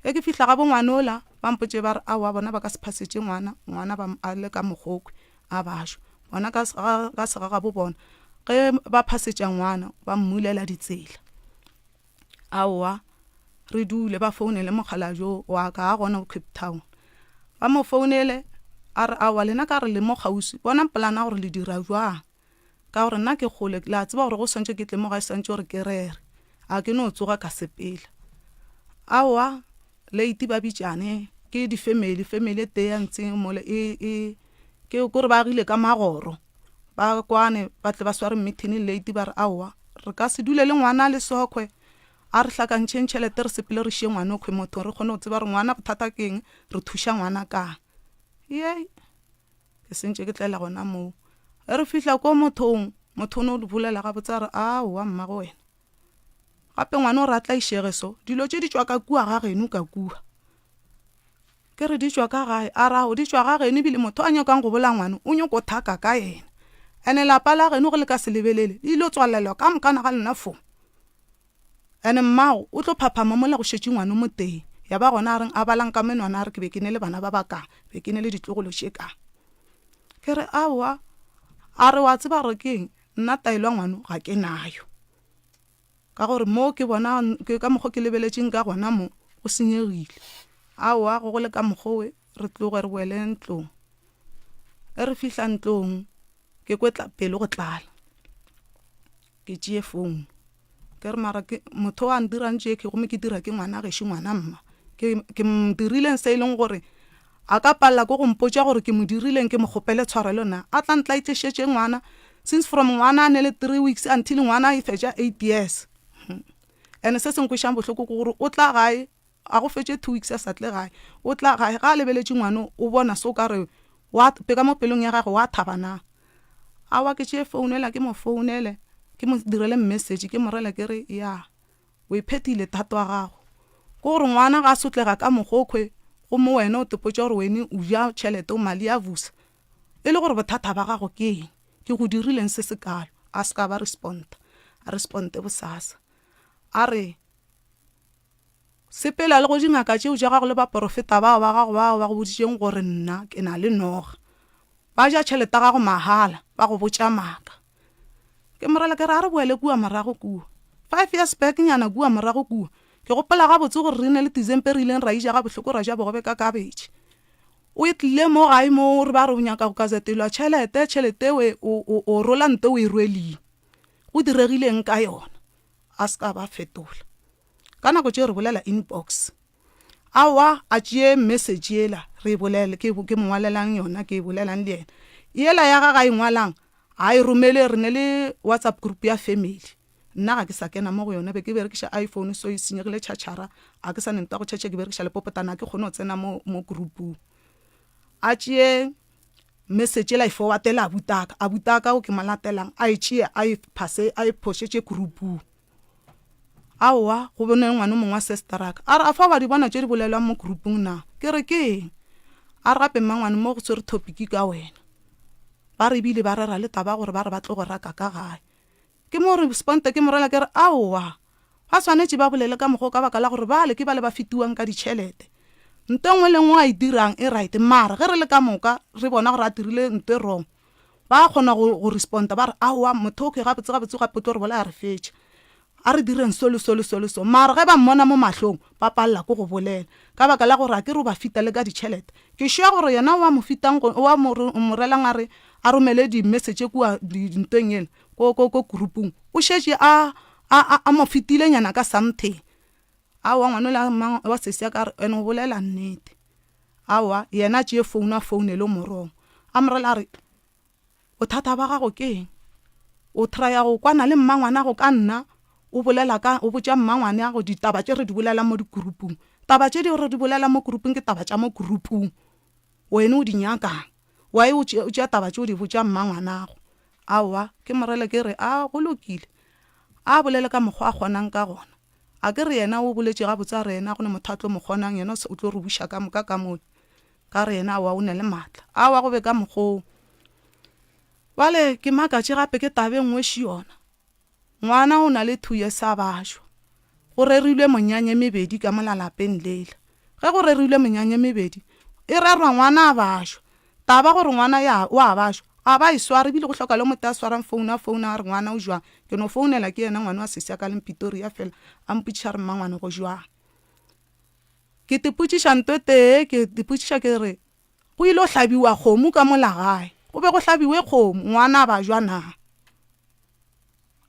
Ge ke fihla gabo ngwanola, ba mpotše ba re, Aowa bona ba ka se phasetše ngwana, ngwana ba a le ka mokgokhwi a bašwa. Bona ka, ka segagabo bona ge ba phasetša ngwana ba mmulela ditsela. Aowa, re dule ba founele mokgalabje wo wa ka a gona ko Cape Town. Ba mo founele a re aowa lena ka re le mo kgauswi bonang polana gore le dira jwang ka gore nna ke kgole le a tseba gore go swantše ke tle mo gae swantše gore ke rere a ke no tsoga ka sepela. Aowa late ba bitšane ke di-family, family e tee ya ntseng mola e e ke kore ba agile ka magoro. Ba kwane ba tle ba sware meeting late ba re aowa re ka se dule le ngwana le sokhwe a re hlakantšheng tšhelete re sepele re šie ngwanokhwe mothong re kgone go tseba gore ngwana bothata ke eng re thuša ngwana kang. Yei ke sentše ke tlela gona moo ge re fihla ko mothong motho o no bolela gabotse a re aowa mmago wena gape ngwana o re a tlaišege so dilo tše di tšwa ka kua ga geno ka kua. Ke re di tšwa ka gae? A ra, di tšwa ga geno ebile motho a nyakang go bolaya ngwano o nyoko thaka ka yena. Ene lapa la geno ge le ka se lebelele le ile tswalelwa ka mokana ga lona fo. Ene mmago o tlo phaphama mola go šetše ngwano motee. Ya ba gona a reng a balang ka menwana a re ke be ke ne le bana ba bakang, be ke ne le ditlogolo tše kang. Ke re aowa, a re wa tseba gore ke eng, nna taelo ya ngwano ga ke nayo. Ka gore mo ke bona ke ka mokgo ke lebeletšeng ka gona mo go senyegile. Aowa go go le ka mokgo we re tloge re boele ntlong. Ge re fihla ntlong ke kwe pelo go tlala. Ke tšee phone. Ke re mara ke motho a ndirang tše ke gomme ke dira ke ngwana gešo ngwana mma. Ke ke mo dirileng se e leng gore a ka palela ke go mpotša gore ke mo dirileng ke mo kgopele tshwarelo na. A tla ntlaitšešetše ngwana since from ngwana a ne le three weeks until ngwana a e fetša eight years. And se se nkwešang bohloko ke gore o tla gae A go fetše two weeks a sa tle gae. O tla gae, ga a lebeletše ngwano o bona se o ka re wa pe ka mo pelong ya gagwe wa thaba na. Aowa ke tšee phone yela ke mo founele ke mo direle message ke mo rele ke re ya o e phethile thato ya gago. Ke gore ngwana ga a sotlega ka mokgokhwe gomme wena o tepotša gore wene o ja tšhelete o mali a vusa e le gore bothata ba gago ke eng ke go dirileng se se kalo. A se ka ba responda a responde bosasa a re Sepela le go dingaka tšeo tša gago le baporofeta bao ba gago bao ba go boditšeng gore nna ke na le noga. Ba ja tšhelete ya gago mahala, ba go botša maaka. Ke morela ke re a re boele kua morago kua. Five years back nyana kua morago kua. Ke gopola gabotse gore re ne le December re ileng ra ija gabohloko ra ja bogobe ka kabetšhe. O e tlile mo gae mo re ba re o nyaka go kazetelwa tšhelete, tšhelete eo o, o, o rola nto o e rweleng. Go diregileng ka yona? A se ka ba fetola. Ka nako tše re bolela inbox. Aowa a tšee message yela re e bolele ke ke mo ngwalelang yona ke e bolelang le yena. Yela ya gagwe a e ngwalang a e romele re ne le WhatsApp group ya family. Nna ga ke sa kena mo go yona be ke berekiša iPhone so e senyegile tšhatšhara ga ke sa ne ntwa go tšhetšhe ke berekiša lepopotana ga ke kgone go tsena mo mo groupung. A tšee message yela a e forwardele abutaka, abutaka o ke mo latelang a e tšee a e phase a e phošetše groupung. Aowa, go bone ngwana o mongwe wa sesteraka. A re, A fa wa di bona tše di bolelwang mo groupung na? Ke re, Ke eng? A re, Gape mmangwane mo go swere topiki ka wena. Ba re ebile ba rera le taba gore ba re ba tlo go raka ka gae. Ke mo responde ke mo rela ke re, Aowa, ba swanetše ba bolele ka mokgwa o ka baka la gore bale ke bale ba fetiwang ka ditšhelete. Nto e nngwe le e nngwe a e dirang e right mara ge re le ka moka re bona gore a dirile nto e wrong, Ba kgona go, go responda ba re, Aowa, motho okay, gabotse, gabotse, gape o tlo re bolaya re fetša. A re direng so le so le so le so. Mara ge ba mmona mo mahlong, ba palela ke go bolela. Ka baka la gore a ke re o ba fita le ka ditšhelete. Ke sure gore yena o a mo fitang, o a mo, mo relang a re a romele di-message kua di, ntweng yela, ko, ko, ko groupung. O šetše a, a, a, a mo fetile nyana ka something. Aowa, ngwana yola mang, wa sesi ya ka a re, Ene o bolela nnete. Aowa, yena a tšee founu a founele o morongwa. A mo rela a re, Bothata ba gago ke eng? O traya go kwana le mmangwanago ka nna, o bolela ka, o botša mmangwaneago ditaba tše re di bolelang mo dikurupung. Taba tše di re di bolelang mo kurupung ke taba tša mo kurupung. Wene o di nyakang? Why o tšea, o tšea taba tše o di botša mmangwanago? Aowa, ke mo rele ke re, A go lokile. A bolele ka mokgwa a kgonang ka gona. A ke re yena o boletše gabotse a re yena go ne motho a tlo mo kgonang yena o tlo re buša ka moka ka mola. Ka re yena aowa o ne le maatla. Aowa go be ka mokgoo. Bjale ke makatše gape ke taba e nngwe še yona. Ngwana o na le two years a bajwa. Go rerilwe monyanya e mebedi ka mola lapeng lela. Ge go rerilwe monyanya e mebedi e rerwa ngwana a bajwa. Taba gore ngwana ya o a bajwa a ba e sware ebile go hloka le motho a swarang phone a founa a re ngwana o jwang. Ke no founela ke yena ngwana wa sesi ya ka leng Pitoria fela a mpotšiša a re mmangwane go jwang. Ke tipotšiša nto e tee ke tipotšiša ke re go ile go hlabiwa kgomo ka mola gae go be go hlabiwe kgomo ngwana a bajwa na?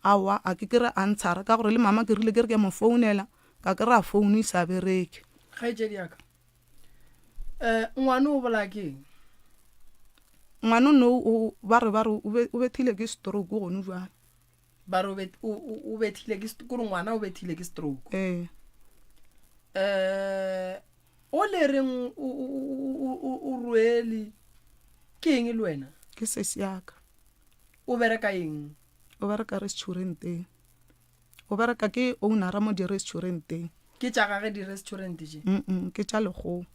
Aowa a ke ke re answer ka gore le mama ke rile ke re ke mo founela ka kry-a phone e sa bereke. Kgaetšedi ya ka. Eh, ngwana o bolaya ke eng? Ngwana no o ba re ba re o bethile ke stroke gone jwale. Ba re o bethile ke kore ngwana o bethile ke stroke. Ee. Eh, o le reng o rwele ke eng le wena? Ke sesi ya ka. O bereka eng? O bereka restauranteng. O bereka ke ownera mo di-restauranteng. Ke tša gage di-restaurant tše? Mm ke tša lekgowa.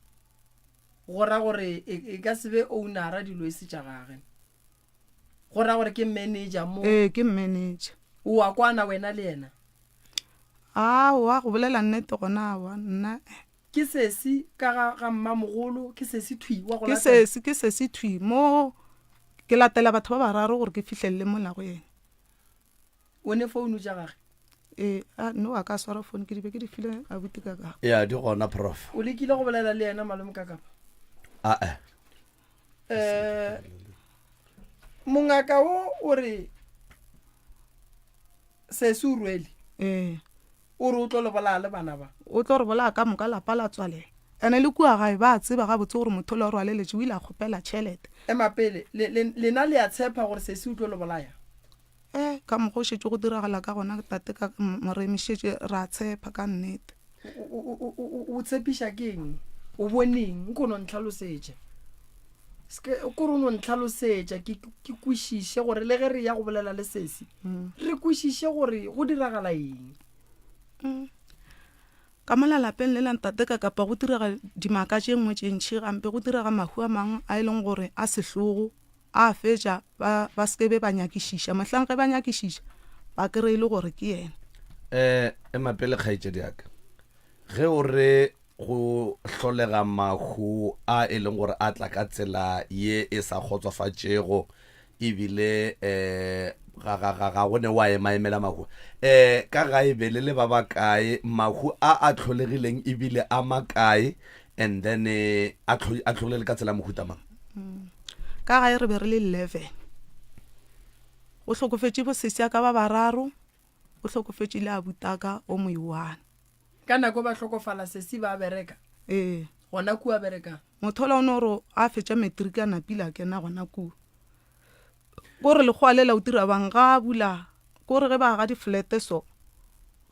Go ra gore e, e ka se be ownera dilo e se tša gage. Go ra gore ke manager mo. Ee, ke manager. O a kwana wena le yena? Aowa, go bolela nnete gona aowa, nna. Ke sesi ka ga, ga mmamogolo, ke sesi thwi wa go Ke latela. sesi, ke sesi thwi mo. Ke latela batho ba bararo gore ke fihlelele mola go yena. O ne founu tša gage? Ee, a, no, a ka swara founu, ke di be ke di file abuti Kakapa. Ya, di gona, Prof. O lekile go bolela le yena, Malome Kakapa? A-e. Eh, mongaka wo o re sesi o rwele. Ee. O re o tlo le bolaya le bana ba? O tlo re bolaya ka moka lapa la tswalela. Ene le kua gae ba a tseba gabotse gore motho ola o rwaleletše o ile a kgopela tšhelete. Ema pele, le, le, lena le a tshepa gore sesi o tlo le bolaya? E, ka mokgwa o šetše go diragala ka gona, tate ka Moremi, šetše re a tshepa ka nnete. O, o, o, o, o tshepiša ke eng? O boneng? Nko no ntlhalosetša. Se ke, kore o no ntlhalosetša ke, ke kwešiše gore le ge re ya go bolela le sesi, re kwešiše gore go diragala eng. Mm. Ka mola lapeng lela ntate ka kapa go direga dimaka tše nngwe tše ntši gampe, go direga mahu a mangwe a e leng gore a sehlogo, a fetša ba ba se ke be ba nyakišiša. Mohlang ge ba nyakišiša ba kry-e le gore ke yena. Um ema pele kgaetšedi ya ka, ge o re go hlolega mahu a e leng gore a tla ka tsela ye e sa kgotsofatšego ebile um ga, ga, ga, ga go ne wa emaemela mahu um ka gae be le le ba bakae mahu a a tlholegileng ebile a makae and then eh, a tlhogile le ka tsela mohuta mang? Ka gae re be re le 11. Go hlokofetše bosesi ya ka ba bararo, go hlokofetše le abutaka o moiwane. Ka nako ba hlokofala sesi ba bereka? Ee. Gona kua berekang? Motho ola o no re a fetša matric a napile a kena gona kua. Ko re lekgowa lela o dira bang ga a bula ko re ge ba aga di-flat so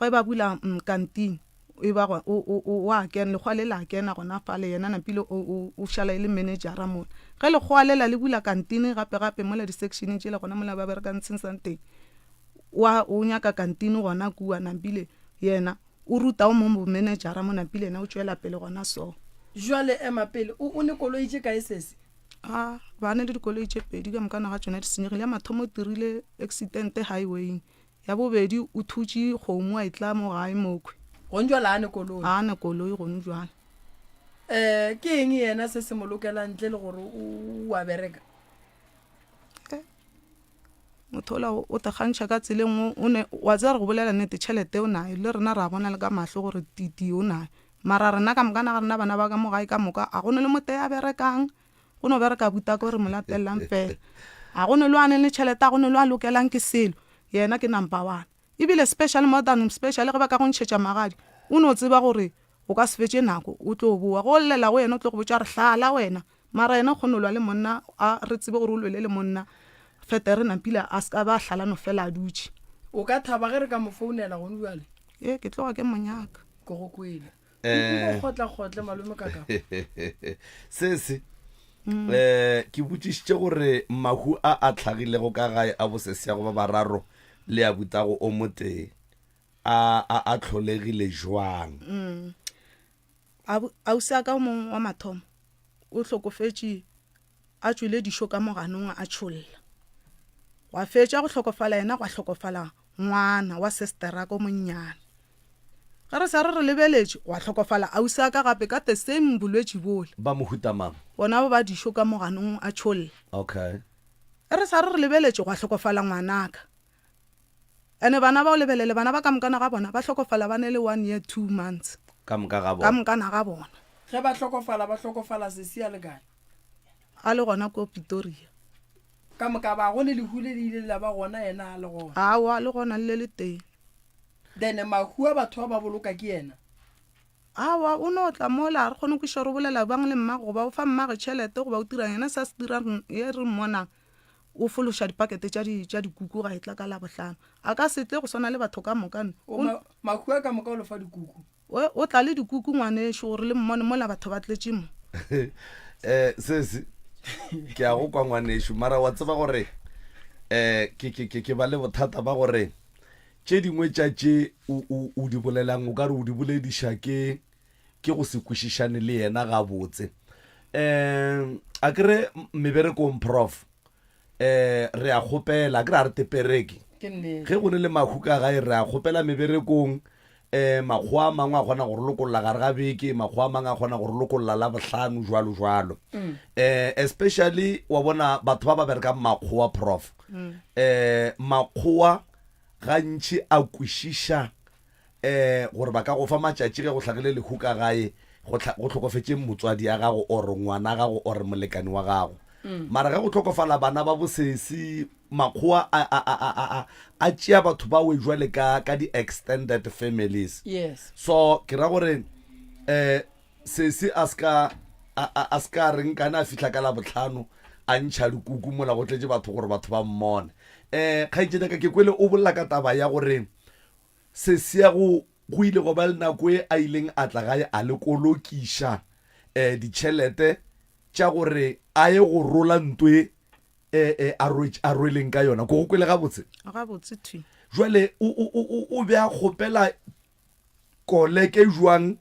ge ba bula kanting e ba o o o wa kena lekgowa lela a kena gona fale yena napile o o o šala e le managera mola ge lekgowa lela le bula kantine gape gape mola di-section tšela gona mola ba berekang teng wa o nyaka kantine gona kua napile yena o ruta o mong bomanagera mo napile yena o tšwela pele gona so. Jwale ema pele o o ne koloi tše kae sesi? A ba ne le dikoloi tše pedi ka mokana ga tšona di senyegile. Ya mathomo o dirile accident highwaying, ya bobedi o thutše kgomo a e tla mo gae mokhwi. Gone jwale a ne koloi? A ne koloi gone jwale. Um ke eng yena se se mo lokelang ntle le gore o a bereka? Eh, motho ola o te kgantšha ka tsela e nngwe o ne wa tseba re go bolela nnete tšhelete o nayo le rena ra bona le ka mahlo gore titi o nayo Mara rena ka mokana ga rena bana ba ka mo gae ka moka a go ne le motee a berekang, go no bereka butaka o re mo latellang fela. A go ne lo a neng le tšhelete, a go ne lo a lokelang ke selo, yena ke number one. Ebile special more than special ge ba ka go ntšhetša magadi, o no tseba gore o ka se fetše nako o tlo bowa. Ge o llela go yena o tlo go botša gore hlala wena, mara yena o kgona go lwa le monna a re tsebe gore o lwele le monna fetere napile a se ka ba a hlala no fela a dutše. O ka thaba ge re ka mo founela gone bjale? Ee, ke tloga ke mo nyaka. Ke go kwele. Eh. Nko kgotla-kgotle malome kaka. Sese um ke botšišitše gore mahu a a hlagilego ka gae a bosesiago ba bararo le a butago o motee a a a hlolegile jwang? Abu, ausi a ka o mongwe wa mathomo o hlokofetše a tšwele dišo ka moganong a tšholla. Gwa fetša go hlokofala yena gwa hlokofala ngwana wa sesteraka o monnyane. Ge re sa re re lebeletše gwa hlokofala ausi a ka gape ka the same bolwetši bola. Ba mohuta mang? Bona ba ba dišo ka moganong a tšholla. Okay. Ge re sa re re lebeletše gwa hlokofala ngwanaka. Ene bana ba o lebelele bana ba ka mokana ga bona ba hlokofala ba ne le one year two months. Ka moka ga bona. Ka mokana ga bona. Ge ba hlokofala ba hlokofala sesi a le kae? A le gona ko Pitoria. Ka moka ba go le lehu le le ile la ba gona yena a le gona? Aowa a le gona le le le tee. Then mahu a batho ba ba boloka ke yena? Aowa o no tla mola a re kgone go kwešiša gore o bolela bjang le mmagwe goba o fa mmagwe tšhelete goba o dirang yena se a se dirang ye re mmonang o fološa dipakete tša di tša dikuku ga e tla ka Labohlano a ka se tle go swana le batho ka moka no. O ma mahu a ka moka o le fa dikuku? O, o tla le dikuku ngwanešu gore le mmone mola batho ba tletše mo. Eh, sesi, ke a go kwa ngwanešu, mara wa tseba gore eh ke ke ke ke ba le bothata ba gore tše dingwe tša tše o o o di bolelang o ka re o di bolediša ke ke go se kwešišane le yena gabotse. Um a ke re meberekong prof um re a kgopela, a ke re a re tepereke. Ke nnete. Ge go ne le mahu ka gae re a kgopela meberekong um makgowa a mangwe a kgona go re lokolla gare ga beke, makgowa a mangwe a kgona go re lokolla Labohlano jwalo jwalo. Um especially wa bona batho ba ba berekang makgowa prof um makgowa gantši a kwešiša um gore ba ka go fa matšatši ge go hlagile lehu ka gae, go, go hlokofetše motswadi ya gago or ngwana gago or molekane wa gago. Mara ge go hlokofala bana ba bosesi, makgowa a, a, a, a, a, a, a tšea batho ba we jwale ka, ka di-extended families. Yes. So ke ra gore um sesi a se ka a, a, a se ka re nkane a fihla ka Labohlano a ntšha dikuku mola go tletše batho gore batho ba mmone. Um kgaetšedi ya ka ke kwele o bolela ka taba ya gore sesi ya go go ile gwa ba le nako e a ileng a tla gae a le kolokiša um ditšhelete tša gore a ye go rola nto e e, e a rwetše a rweleng ka yona. Ko go kwele gabotse? Gabotse thwi. Jwale o, o, o, o, o be a kgopela koleke jwang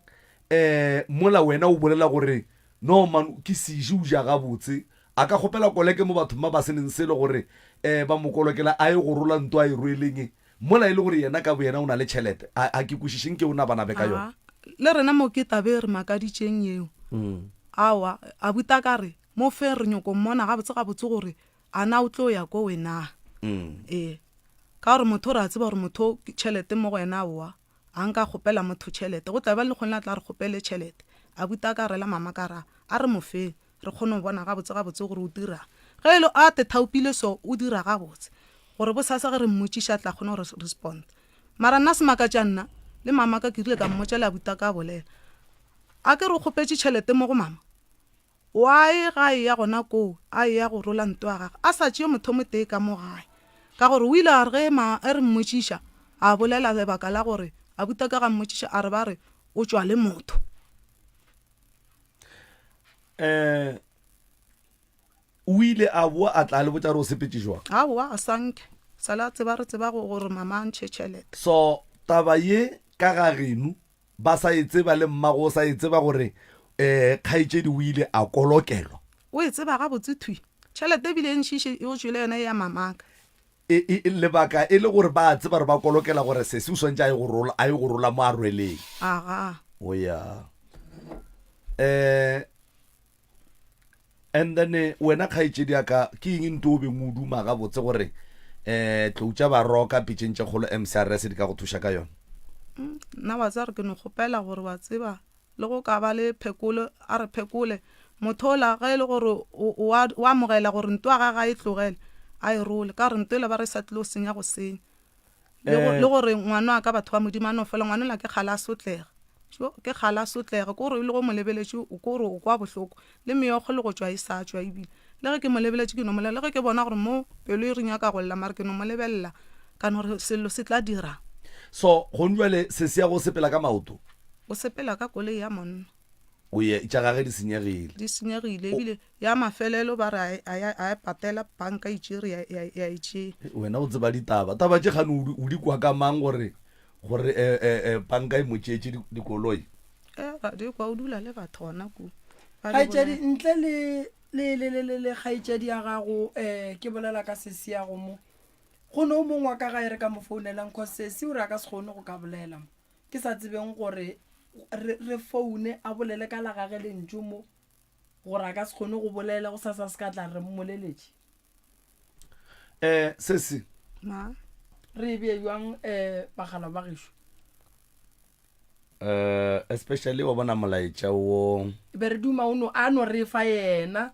um mola wena o bolela gore no man ke seje o ja gabotse. A ka kgopela koleke mo bathong ba ba se neng selo gore um ba mo kolokela a ye go rola nto a e rweleng mola e le gore yena ka boyena o na le tšhelete. A, a ke kwešiše nke o nabanabe ka yona. Aa, le rena mo ke taba e re makaditšeng yeo. Aowa, abuti a ka re, Mo feng re nyoko mmona gabotse gabotse gore a na o tlo ya ko we na. Ee, ka gore motho re a tseba gore motho o tšhelete mo go yena aowa, a nka kgopela motho tšhelete. Go tla ba le kgone a tla re kgopele tšhelete. Abuti a ka rela mama ka ra, a re mo feng re kgone go bona gabotse gabotse gore o dirang. Ge e le a te thaopile so o dira gabotse gore bosasa ge re mmotšiša a tla kgone go re respond. Mara nna se makatša nna le mama ka ke rile ka mmotša le abuti a ka a bolela. A ke re o kgopetše tšhelete mo go mama? Why ga a eya gona koo a eya go rola nto ya gagwe a sa tšee motho motee ka mo gae? Ka gore o ile a re ge ma e re mmotšiša a bolela lebaka la gore abuti ka ga mmotšiša a re ba re o tšwa le motho. Eh o ile a boa a tla a le botša gore o sepetše jwang? Aowa a sa nke sa le a tseba re tseba go gore mama a ntšhe tšhelete. So taba ye ka ga geno Ba sa e tseba le mmago o sa e tseba gore um kgaetšedi o ile a kolokelwa. O e tseba gabotse thwi. Tšhelete ebile e ntši e o tšwele yona e ya mamaka. E, e, lebaka e le gore ba a tseba gore ba kolokela gore sesi o swantše a ye go rola, a ye go rola mo a rweleng. Aga. O ya. Um And then eh, wena kgaetšedi ya ka ke eng nto o beng o duma gabotse gore um tlou tša baroka pitšeng tše kgolo MCRS di ka go thuša ka yona? Mm, nna wa tseba re ke no kgopela gore wa tseba le go ka ba le phekolo a re phekole motho ola ge e le gore o a amogela gore nto ya gage a e tlogele a e role ka gore nto ele ba re sa tlilo senya go senya Le go, le gore ngwana wa ka batho ba Modimo a no fela ngwana ola ke kgale a sotlega. Tjo, ke kgale a sotlega, ke gore le go mo lebeletše o ko gore o kwa bohloko, le meokgo le go tšwa e sa tšwa ebile. Le ge ke mo lebeletše ke no mo le ge ke bona gore mo pelo e re nyaka go lla mara ke no mo lebelela ka no re sello se tla dirang. So gong jwale sesi ya go sepela ka maoto? O sepela ka koloi ya monna. O ye, tša gage di senyegile. Di senyegile ebile Ya mafelelo ba re a ya a e patela, banka e tšere ya, ya, ya e tšea. Wena o tseba ditaba. Taba tše kgane o di, o di kwa ka mang gore, gore eh, eh, eh, banka e mo tšeetše di, dikoloi? Eh, ra di kwa, o dula le batho gona kua. Ba di Kgaetšedi, bolela. ntle le, le, le, le, le, le kgaetšedi ya gago, eh, ke bolela ka sesi ya go mo. Go ne o mongwe wa ka gae re ka mo founelang, cause sesi o re a ka se kgone go ka bolela mo. Ke sa tsebeng gore re, re foune a bolele ka la gage lentšu mo. Gore a ka se kgone go bolela, go sasa se ka tla re mmoleletše. Eh, sesi. Ma. Re e bee bjang, eh, bagala ba gešo? Eh, especially wa bona molaetša wo. Be re duma o no, a no re fa yena.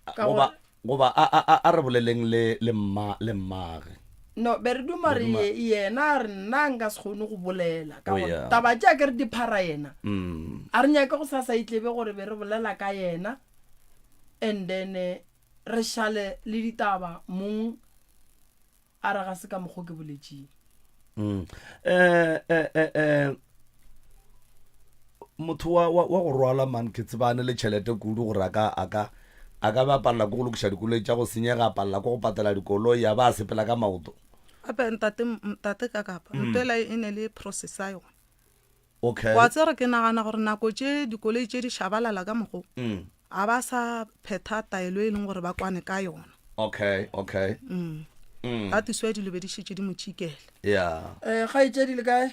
Ka Goba, Goba a, a, a, a re boleleng le, le mma, le mmage. No, be re duma re yena a re nna nka se kgone go bolela ka oh, gore yeah. taba tše a ke re di phara yena. Mm. A re nyake go sasa e tlebe gore be re bolela ka yena and then eh, re šale le ditaba mong A re ga se ka mokgo ke boletšeng. Mm. Eh, eh, eh, eh. Motho wa, wa, wa go rwala man ke tsebane le tšhelete kudu gore a ka, a ka, a ka ba palela ke go lokiša dikoloi tša go senyega, a palela ke go patela dikoloi, a ba a sepela ka maoto. Gape ntate, ntate ka kapa, mm. ntho ela e ne le process ya yona. Okay. Wa tsere ke nagana gore nako tše dikoloi tše di šabalala ka mokgo mm. a ba sa phetha taelo e leng gore ba kwane ka yona. Okay, okay. Mm. Mm. That is why dilo be di šetše di mo tšikela. Yeah. Eh kgaetšedi le kae?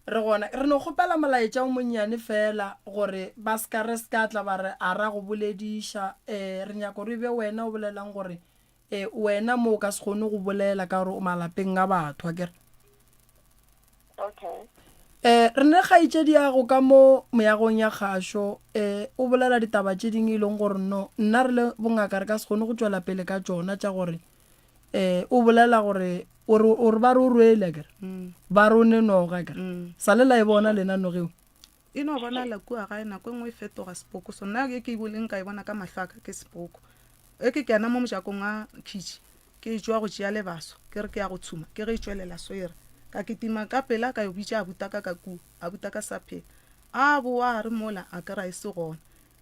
Re gona. Re no kgopela molaetša o monnyane fela gore ba ska re ska tla ba re a ra go bolediša. Eh re nyaka gore e be wena o bolelang gore E, wena mo o ka se kgone go bolela ka gore o malapeng a batho, akere? Okay. Um re ne kgaetšediago ka mo meagong ya kgašo, um o bolela ditaba tše dingwe e leng gore no nna re le bongaka re ka se kgone go tšwela pele ka tšona tša gore um o bolela gore o re o re ba re o rwele akere ba re o ne noga akere sa le la e bona lena nogeo E no bonala kua gae nako e nngwe e fetoga sepoko. So nna ye ke e nka e bona ka mahlo a ka ke sepoko. Ge ke kena mo mojakong wa khitšhi ke etšwa go tšea lebaso ke re ke ya go tshuma ke ge e tšwelela so e re ka kitima ka pela ka yo bitša abutaka ka kua abutaka sa phela a bowa a re mola a ke ra e se gona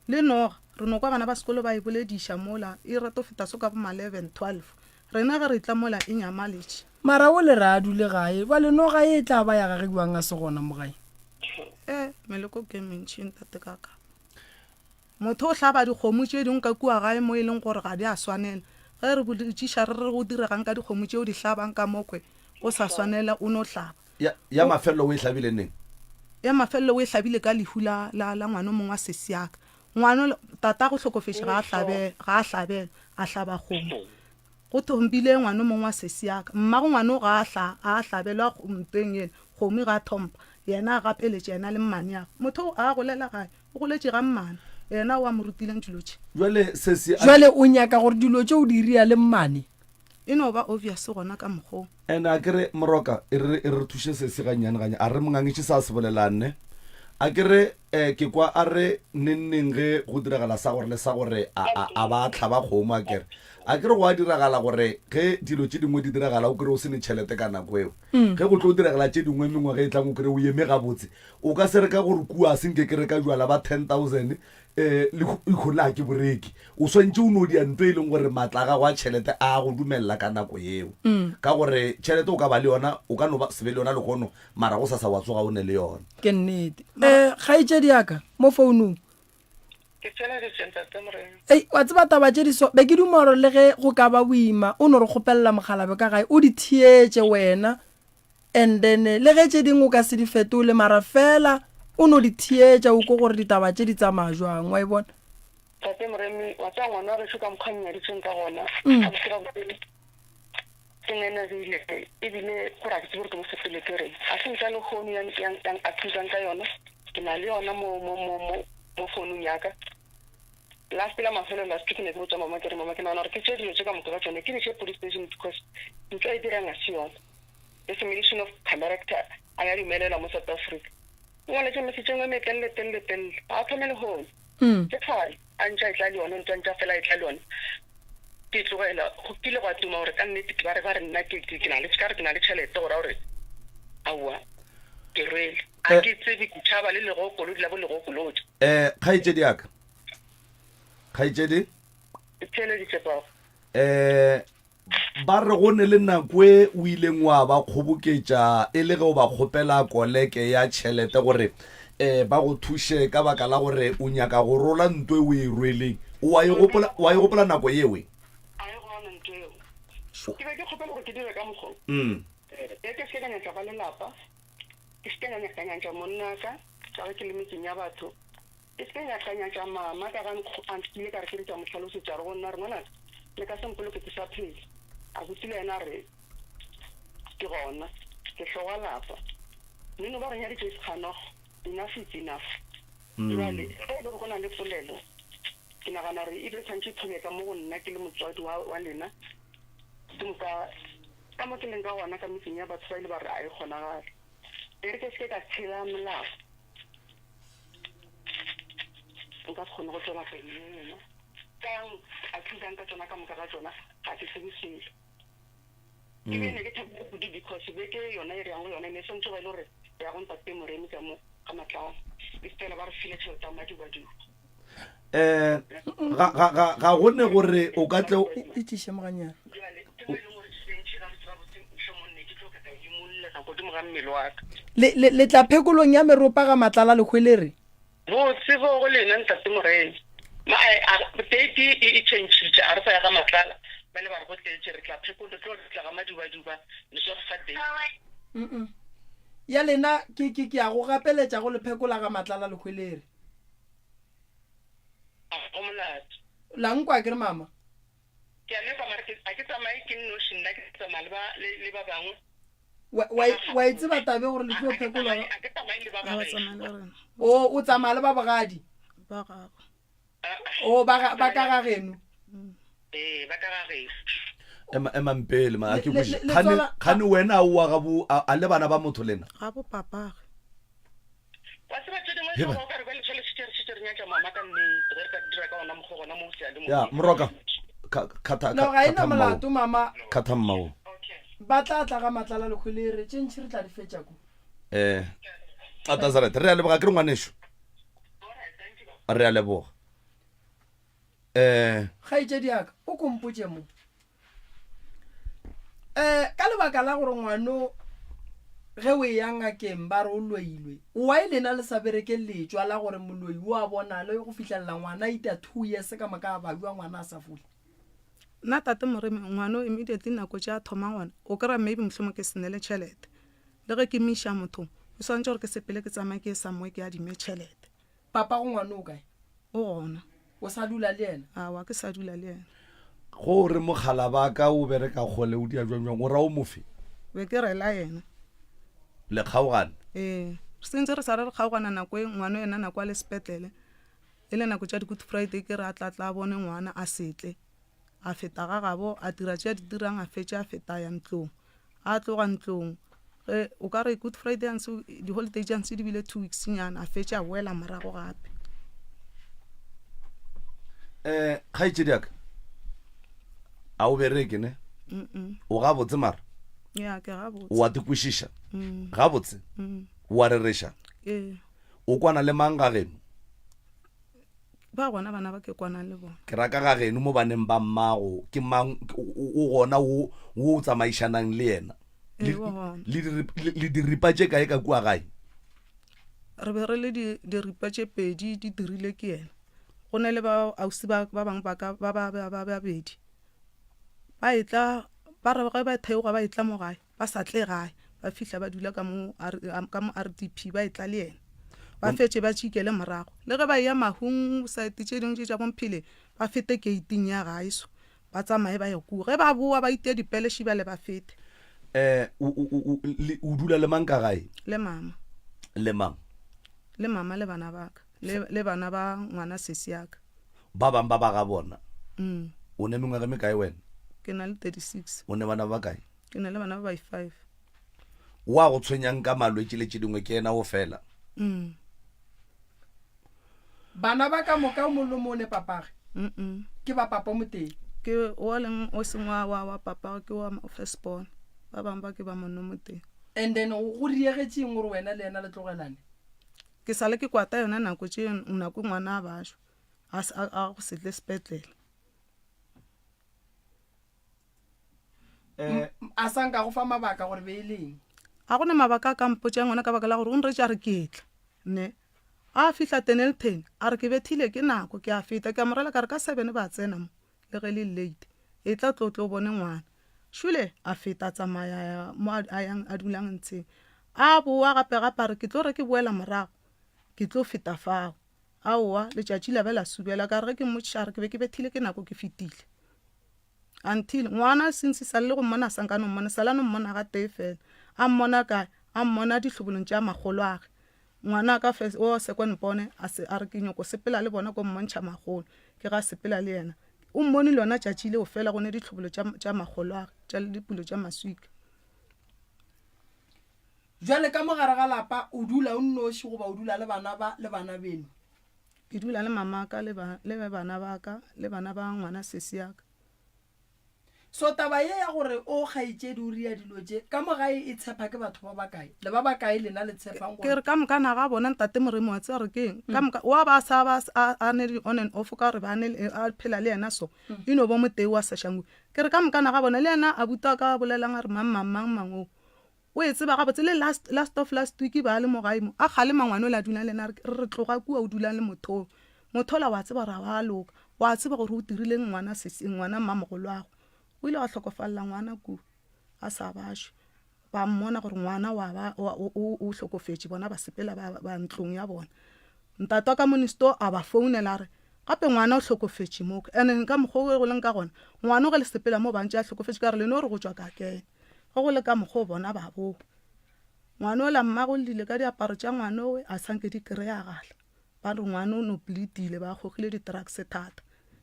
Le noga, re no kwa bana ba sekolo ba e bolediša mola e reto feta so ka bo ma 11, 12. Rena ge re etla mola e nyamaletše. Mara o le re a dule gae, bjale noga ye e tla ba ya gage bjang a se gona mo gae? E, meleko ke e mentši ntate kaka. Motho o hlaba dikgomo tše dingwe ka kua gae mo e leng gore ga di a swanela. Ge re botšiša re re go diregang ka dikgomo tše o di hlabang ka mokwe go sa swanela o no hlaba. Ya, ya mafelelo o e hlabile neng? Ya mafelelo o e hlabile ka lehu la, la, la ngwana o mongwe wa sesi ya ka. Ngwana, tatago o hlokofetše ga a hlabe, ga a hlabelwa, a hlaba kgomo. Go thompile ngwana o mongwe wa sesi ya ka. Mmago ngwana o ga a hla, ga a hlabelwa ntweng yela, kgomo ga a thompa. Yena a gapeletše yena le mmaneagwe. Motho o a golela gae, o goletše ga mmane. Yena o a mo rutileng dilo tše. Jwale sesi a. Jwale o nyaka gore dilo tše o di ria le mmane? E no ba obvious gona ka mokgwa o. And a ke re Moroka e re e re thuše sesi gannyane ganya a re mongangiši sa se bolelang ne a ke re eh, ke kwa a re neng neng ge go diragala sa gore le sa gore a a a ba tlhaba kgomo a kere a ke re go a diragala gore ge dilo tše dingwe di diragala o kry o se ne tšhelete ka nako eo ge go tlo diragala tše dingwe mengwaga e tlang o kry o eme gabotse o ka se reka gore kua se nke ke reka jwala ba 10000 um lehono ga ke boreke o swantše o no dia nto e leng gore maatla a gago a tšhelete a go dumelela ka nako yeo mm. ka gore tšhelete o ka ba le yona o ka no ba se be le yona lehono mara go sasa wa tsoga o ne le yona ke nnete um eh, kgaetšedi yaka mo founung ei wa tseba taba tše di so be ke duma gore le ge go ka ba boima o no re kgopelela mogalabe ka gae o di theetše wena And then le ge tše dingwe o ka se di fetole mara fela o no di theetša o ko gore ditaba tše di tsamaya jwang wa e bona. Tate Moremi, wa tseba ngwana wa gešo ka mokgwa a nnyaditšeng ka gona, gabotse gabotse ke ngenegile ebile gore ga ke tsebe gore ke mo fetole ke reng. Ga se ntwa lehono ya ya ya accusang ka yona, ke na le yona mo mo mo mo mo founung ya ka. Last la mafelelo last ke ne ke botša mama ke re mama ke nagana gore ke tšee dilo tše ka moka ka tšone ke di iše police station because ntwa e dirang ga se yona. Defamation of character a ya dumelelwa mo South Africa. O ngwaletše message e nngwe e metelele telele telele. Ga a thome lehono. Ke kgale a ntše a etla le yona ntwa ntše a fela a etla le yona. Ke e tlogela go kile gwa tuma gore ka nnete ke ba re ba re nna ke ke na le ka re ke na le tšhelete go ra gore aowa ke rwele. A ke tsebe ke tšhaba le legokolodi la bo legokolodi. Eh kgaetšedi ya ka. Kgaetšedi. Ke theeleditše papa. Eh Ba re go ne le nako e o ileng wa ba kgoboketša e le ge o ba kgopela koleke ya tšhelete gore um ba go thuše ka baka la gore o nyaka go rola nto e o e rweleng. O a e gopola, o a e gopola nako yeo? A e gona nto eo. Ke be ke kgopela gore ke dire ka mokgwa wo. Ge ke se ke ka nyatša ba lelapa, ke se ke ka nyatša monnaka ka ge ke le metseng ya batho, Ke se ka ka nyatša mama ka ga a nkile ka re ke re ke a mo hlalosetša a re go nna a re ngwanaka le ka se mpoloke ke sa phela. Abuti le yena a re ke gona ke hlogo lapa. Mmino ba re nyaditše is kganogo enough is enough. Bjale ge e le gore go na le polelo ke nagana gore e be tshwanetše e thome ka mo go nna ke le motswadi wa wa lena ke moka ka mo ke leng ka gona ka metseng ya batho ba ile ba re a e kgonagale. E re ke se ke ka tshela molao. Nka se kgone go tšwela pele le yena. Ka a thusang ka tšona ka moka ga tšona, ga ke tsebe selo. Ke be ne ke thabile kudu because beke yona e re yang go yona e ne e swantše ba e le gore re ya go ntate Moremi ka mo ga Matlala. Efela ba re file tšhelete ya madubaduba. Eh, ga ga ga ga go ne gore o ka tle o- E tliše moganyana. Bjale ke mo e leng gore tše ga re tseba botse mohlomong ne ke tlo ka ka imollega godimo ga mmele wa ka. Le, le, le tla phekolong ya meropa ga Matlala lehwelere. Botse bo go lena Ntate Morena. Ma, a, a, date e, e tšhentšhitše, a re sa ya ga Matlala, bjale ba re go tletše, re tla phekolo, re tlo tla ga Madubaduba, le tlo re fa date. Mm-mm. Ya lena, ke, ke, ke a go gapeletša go le phekola ga Matlala lehwelere. A go molato. La nkwa akere mama? Ke a le kwa mara ke, ga ke tsamaye ke nnoši nna ke tsamaya le ba, le, le ba bangwe. Wa- wa wa e tseba tabe gore le tlo phekolwa Ga ke tsamaye le ba Ga ba ba gešo. tsamaye le rena. o o tsamaya le ba bogadi Ba gagwe. o ba ga- ba ka ga geno Ee, ba ka ga gešo. Ema emang pele ma a ke Le- le- botše. le- Kgane letswala- kgane wena o wa gabo a a le bana ba motho lena. Ga bo papage. Wa tseba tše dingwe Heba. tša go ka re bjale tšhele šetše re šetše re nyatša mama ka nnete ge re ka dira ka ona mokgwa gona mo seyalemoyeng. Ya, moroka. Ka khatha no ga e na khatha mmao. molato mama Khatha mmao. ba tla tla ga matlala lekgwelere tše ntši re tla di fetša ko Eh. Atazaret, re a leboga ke re ngwanešu. Re a leboga. Eh, kgaetšedi yaka o kompotše mo um ka lebaka la gore ngwano ge o eya ngakeng ba re o loilwe why lena le sa bereke letšwa la gore moloi o a bonale go fihlelela ngwana a ita two years ka moka a bajwa ngwana a sa fole Nna tate Moremi ngwano immediately nako tše a thoma gona o kry-a maybe mohlomong ke se ne le tšhelete le ge ke mo iša mothong o swanetše gore ke sepele ke tsamaye ke ye somewhere ke adime tšhelete. Papa go ngwano o kae? O gona. O sa dula le yena? Aowa ke sa dula le yena. Go re mogala ba ka o bereka kgole o dia jwang jwang o ra o mofe? Be ke rela yena. Le kgaogane? Ee. Re sentse re sa re re kgaogana nako e ngwano yena nako a le sepetlele e le nako tša di-good friday ke re a tla tla a bone ngwana a setle a feta ga gabo a dira tše a di dirang a fetše a feta a ya ntlong A tloga ntlong ge o ka re Good Friday a ntse di-holiday tša ntse di bile two weeks nyana a fetše a boela morago gape. Um kgaetšedi ya ka a o bereke ne o gabotse mara ya ke gabotse wa te kwešiša mm. gabotse mm. wa rereša ee o kwana le mang ga geno Ba gona bana ba ke kwanang le bona. Ke ra ka ga geno mo baneng ba mmago, ke mang o gona wo wo o tsamaišanang le yena? Ee, o gona. Le le diripa tše kae ka kua gae? Re be re le diripa tše pedi di dirile ke yena. Go ne le ba ausi ba ba bangwe ba ka ba ba ba babedi. Ba etla ba re ge ba theoga ba etla mo gae. Ba sa tle gae, ba fihla ba dula ka mo ka mo RDP ba etla le yena. Ba fetše ba tšikele morago. Le ge ba eya mahung saete tše dingwe tše tša boMphileng, ba fete keiting ya gae so, ba tsamaye ba ye kua. Ge ba boa ba itee dipele šibale ba fete. Eh, o, o, o, le, o dula le mang ka gae? Le mama. Le mang? Le mama le bana ba ka, le, le bana ba ngwana sesi ya ka. Ba bang ba ba ga bona. Mm. O ne mengwaga e mekae wena? Ke na le 36. O ne bana ba bakae? Ke na le bana ba bai-five. Wa go tshwenyang ka malwetši le tše dingwe ke yena wo fela. Mm. Bana ba ka moka o mong le mong o ne papage? Mm-mm. Ke ba papa o motee? Ke o leng o seng wa wa wa papage ke wa first born. Ba bangwe ba ke ba monno motee. And then go diegetše eng gore wena le yena le tlogelane? Ke sa le ke kwata yona nako tše nako ngwana a bašwa a a go se tle sepetlele. Eh, a sa nka go fa mabaka gore be e leng a gona mabaka a ka mpotšang ona ka baka la gore o nretše a re ke etla ne a fihla tenelton a re ke bethile ke nako ke a feta ke a morela ka re ka seven ba tsena mo le ge le late e tla tlo tlo bone ngwana šule a feta a tsamaya mo a yang a dulang ntsheng a boa gape gape a re ke tlo re ke boela morago ke tlo feta fao aowa letšatši la be la subela ka re ge ke mmotšiša a re ke be ke bethile ke nako ke fetile Until, ngwana since sa le go mmona a sa nka no mmona, sa la no mmona ga tee fela. A mmona kae? A mmona dihlobolong tša makgoloage. Ngwana ka first, o second born a se a re ke nyoko sepela le bona ko mmontšha makgolo. Ke ga sepela le yena. O mmone lona tšatši leo fela go ne dihlobolo tša tša makgoloage, tša dipulo tša maswika. Jwale ka mo gare ga lapa o dula o nnoši goba o dula le bana ba le bana beno? Ke dula le mamaka le ba, le bana ba ka, le bana ba ngwana sesi ya ka. So taba ye ya gore o kgaetšedi o ria dilo tše ka mo gae e tshepa ke batho ba bakae? Le ba bakae lena le tshepang Ke re gore ka moka na ga bona ntate Moremi wa tseba gore ke eng ka moka wa ba sa ba a a ne di on and off ka gore ba ne a phela le yena so e no ba motee wa Soshanguve. Ke re ka moka na ga bona le yena abuti wa ka a bolelang a re mang mang mang mang oo O e tseba gabotse le last, last of last week ba le mo gae mo, a kgalema ngwana ola a dulang le yena a re, re tloga kua o dulang le motho o. Motho ola wa tseba gore ga wa loka, wa tseba gore o dirileng ngwana sesi, ngwana mmamogolwago. O ile wa hlokofalela ngwana kua, a sa bašwe. Ba mmona gore ngwana wa ba, wa, o, o, o hlokofetše, bona ba sepela ba, ba ntlong ya bona. Ntate wa ka monisto a ba founela a re, gape ngwana o hlokofetše mo. And ka mokgwa o go leng ka gona, ngwana o ge le sepela mo ba ntše a hlokofetše ka re le no re go tšwa ka kena. Ge go le ka mokgwa o bona ba boa. Ngwana ola mmagwe o llile ka diaparo tša ngwana owe a sa nke di kreyagala. Ba re ngwana o no bleedile ba gogile di drugs thata.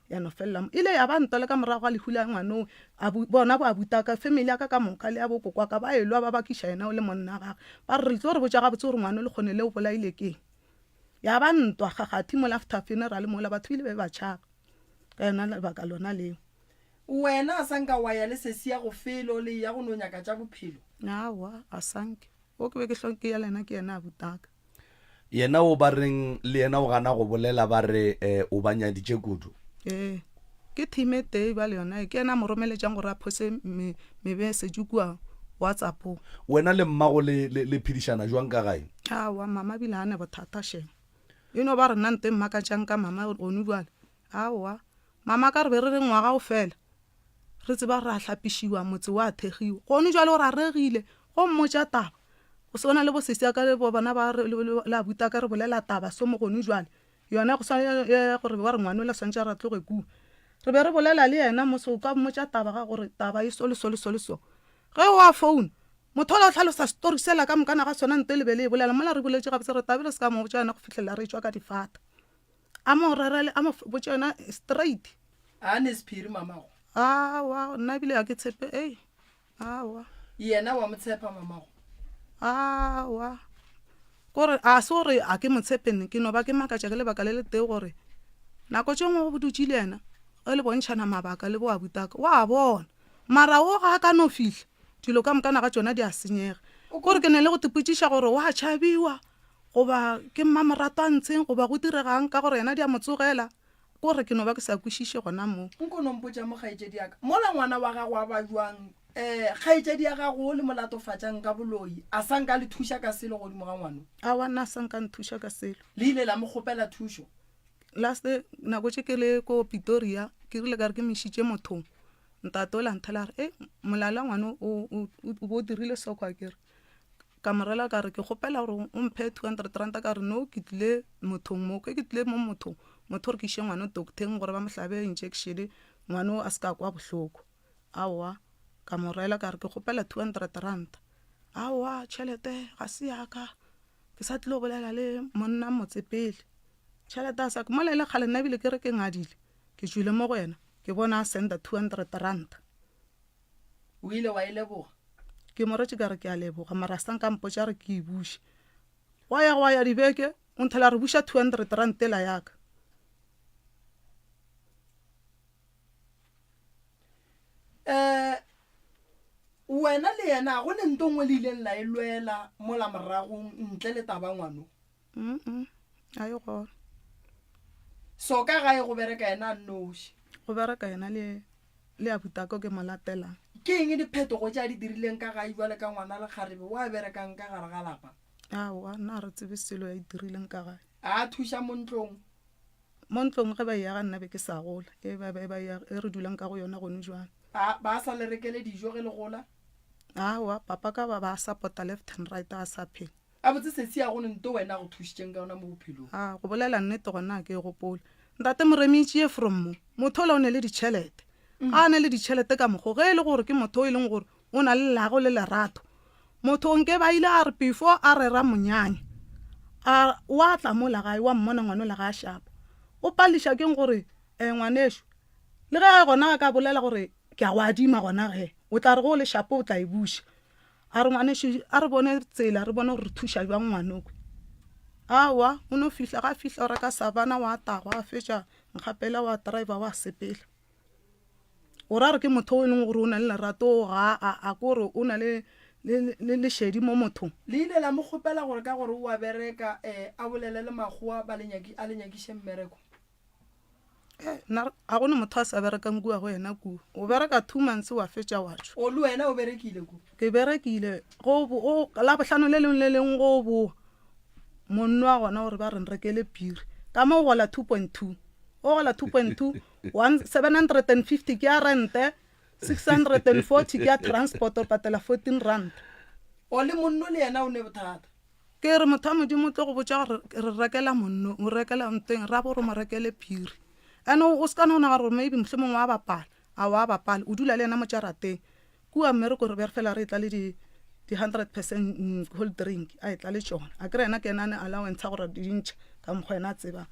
Ya no felela mo. Ile ya ba ntwa le ka morago ga lehu la ngwana owe. A bu, bona bo abutaka, family ya ka ka moka le ya bo koko wa ka ba elwa ba bakiša yena o le monna wa gagwe. Ba re re tlo re botša gabotse gore ngwana o le kgone le o bolaile keng. Ya ba ntwa kgakgathi mola after funeral mola batho bile be ba tšhaba ka yona lebaka lona leo. Wena a sa nka wa ya le sesi ya go felo le ya go no nyaka tša bophelo? Aowa, a sa nke. Wo ke be ke hlong ke ya le yena ke yena abutaka. Yena o ba reng le yena o gana go bolela ba re o ba nyaditše kudu. Ee, ke team e tee bjale yona e, ke yena a mo romeletšang gore a phose me, mebesage kua WhatsApp-ong. Wena le mmago le, le, le phedišana jwang ka gae? Aowa, mama bile ga a ne bothata shem. E no ba re nna nto e mmakatšang ka mama gonu bjale. Aowa, mama ka re be re re ngwaga o fela re tseba re a hlapišiwa motse wa thegiwa. Gonu jwale o raregile go mmotša taba. Go swana le bo sesi ya ka le bo bona ba re le abuti wa ka re bolela taba so mo gonu jwale. Yona go swana le gore ba re ngwana ola swantše a re a tloge kua. Re be re bolela le yena mos o ka mmotša taba ga gore taba e so le so le so le so. Ge o a phone motho ola o hlalosa story sela ka mokana ga sona nto e le be le e bolela mola re boletše gabotse re taba e re se ka mo botša yona go fihlelela re etšwa ka difata. A mo rerele a mo botše yona straight. A ne sephiri mamago? Aowa nna ebile ga ke tshepe ei aowa. Yena wa mo tshepa mamago? Aowa kore a se gore a ke mo tshepe ne ke no ba ke makatša ke lebaka le le tee gore nako tše nngwe go dutše le yena ge le bontšhana mabaka le bo abutaka wa bona mara wo ga a ka no fihla dilo ka mokana ga tšona di a senyega kore ke ne le go tepotšiša gore wa tšhabiwa Goba ke mmamoratwa ntsheng goba go diregang ka gore yena di a mo tsogela? Kore ke no ba ke sa kwešiše gona mo. Nko no mpotša mo kgaetšedi ya ka. Mola ngwana wa gago a ba bjang? Eh, kgaetšedi ya gago o le mo latofatšang ka boloi, a sa nka le thuša ka selo godimo ga ngwano? Aowa, nna a sa nka nthuša ka selo. Le ile la mo kgopela thušo? Last nako tše ke le ko Pitoria, ke rile ka re ke mo išitše mothong, ntate ola nthela a re, Ei, molala ngwano o, o, o bo o dirile soko akere? Ka mo rela ka re ke kgopela gore o mphe 200 ranta ka re no ke tlile mothong mo ke ke tlile mo mothong motho gore ke iše ngwana docteng gore ba mo hlabe injection ngwana a se ka kwa bohloko aowa ka mo rela ka re ke kgopela 200 ranta aowa tšhelete ga se ya ka ke sa tlilo bolela le monna motse pele tšhelete a sa ke mola e le kgale nna ebile ke re ke ngadile ke tšwile mo go yena ke bona a senda 200 ranta. O ile wa e leboga? Ke mo retše ka re ke a leboga mara a sa nka mpotša re ke e buše. Gwa ya gwa ya dibeke o nthela a re buša 200 rand ela ya ka. Um wena le yena go ne nto nngwe le ileng la e lwela mola moragong ntle le taba ngwano? Mm a e gona. So ka gae go bereka yena a nnoši? Go bereka yena le le abutako ke mo latelang. Ke eng diphetogo tše a di dirileng ka gae bjale ka ngwana lekgarebe o a berekang ka gare ga lapa? Aowa, nna ga re tsebe selo ya itirileng ka gae. A thuša mo ntlong? Mo ntlong ge ba e aga nna be ke sa gola, e ba ba e e re dulang ka go yona gone jwale. A ba sa le rekele dijo ge le gola? Aowa, papa ka ba ba support-a left and right a sa phela. Gabotse sesi a go ne nto wena a go thušitšeng ka yona mo bophelong? A, go bolela nnete gona a ke e gopole. Ntate Moremi tšee from mo. Motho ola o ne le ditšhelete. Ga a ne le ditšhelete ka mokgo, ge e le gore ke motho o e leng gore o na le lago le lerato, motho o nke ba ile a re before a rera monyanya, a wa tla mola gae wa mmona ngwana ola ga a šapa. O palliša keng gore um ngwanešo, le ge gona a ka bolela gore ke a go adima gona ge, o tla re ge o le šapo o tla e buša. A re, Ngwanešu, a re bone tsela, re bone gore re thuša bjang ngwanokwe. Aowa, o no fihla, ga fihla o reka savana wa tagwa, a fetša nkgapela wa driver wa sepela. O ra re ke motho o e leng gore o na le lerato, ga a, a ko gore o na le, le, le lešedi mo mothong. Le ile la mo kgopela gore ka gore o a bereka, eh, a bolele le makgowa ba le nyaki, a le nyakiše mmereko. Eh, nna ga go ne motho a sa berekang kua go yena kua. O bereka two months wa fetša wa tšwa. O le wena o berekile kua? Ke berekile. Go go Labohlano le lengwe le lengwe go boa monno wa gona gore ba re nrekele piri. Ka mo o gola 2.2. O gola 2.2, one, 750 ke ya rente, 640 ke ya transport, o patela 14 rand. O le monno le yena o ne bothata? Ke re motho wa Modimo o tlo go botša gore re rekela monno, o rekela nteng, ra bo re mo rekele phiri. And o se ka no nagana gore maybe mohlomongwe wa bapala, a wa bapala, o dula le yena mo jarateng. Kua mmereko re be re fela re etla le di di 100% mm, cold drink a etla le tšona. A kere yena ke ena a ne allowance gore di ntšha ka mokgwa yena a tsebang.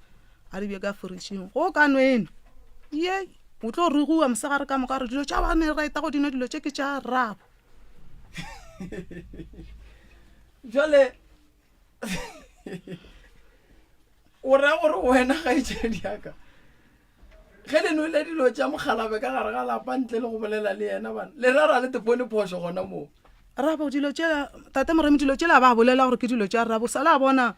A di bee ka fridging. Go ka nweno. Ye, o tlo ruguwa mosegare ka moka gore dilo tša ba ne ra eta go dinwa dilo tše ke tša rabo. Jwale o ra gore wena gaetšedi yaka ge le nwele dilo tša mokgalabe ka gare ga lapa ntle le go bolela le yena bana le rara le tepone phošo gona moo rabo dilo tšela tate moremi dilo tšela ba bolela gore ke dilo tša rabo sa la bona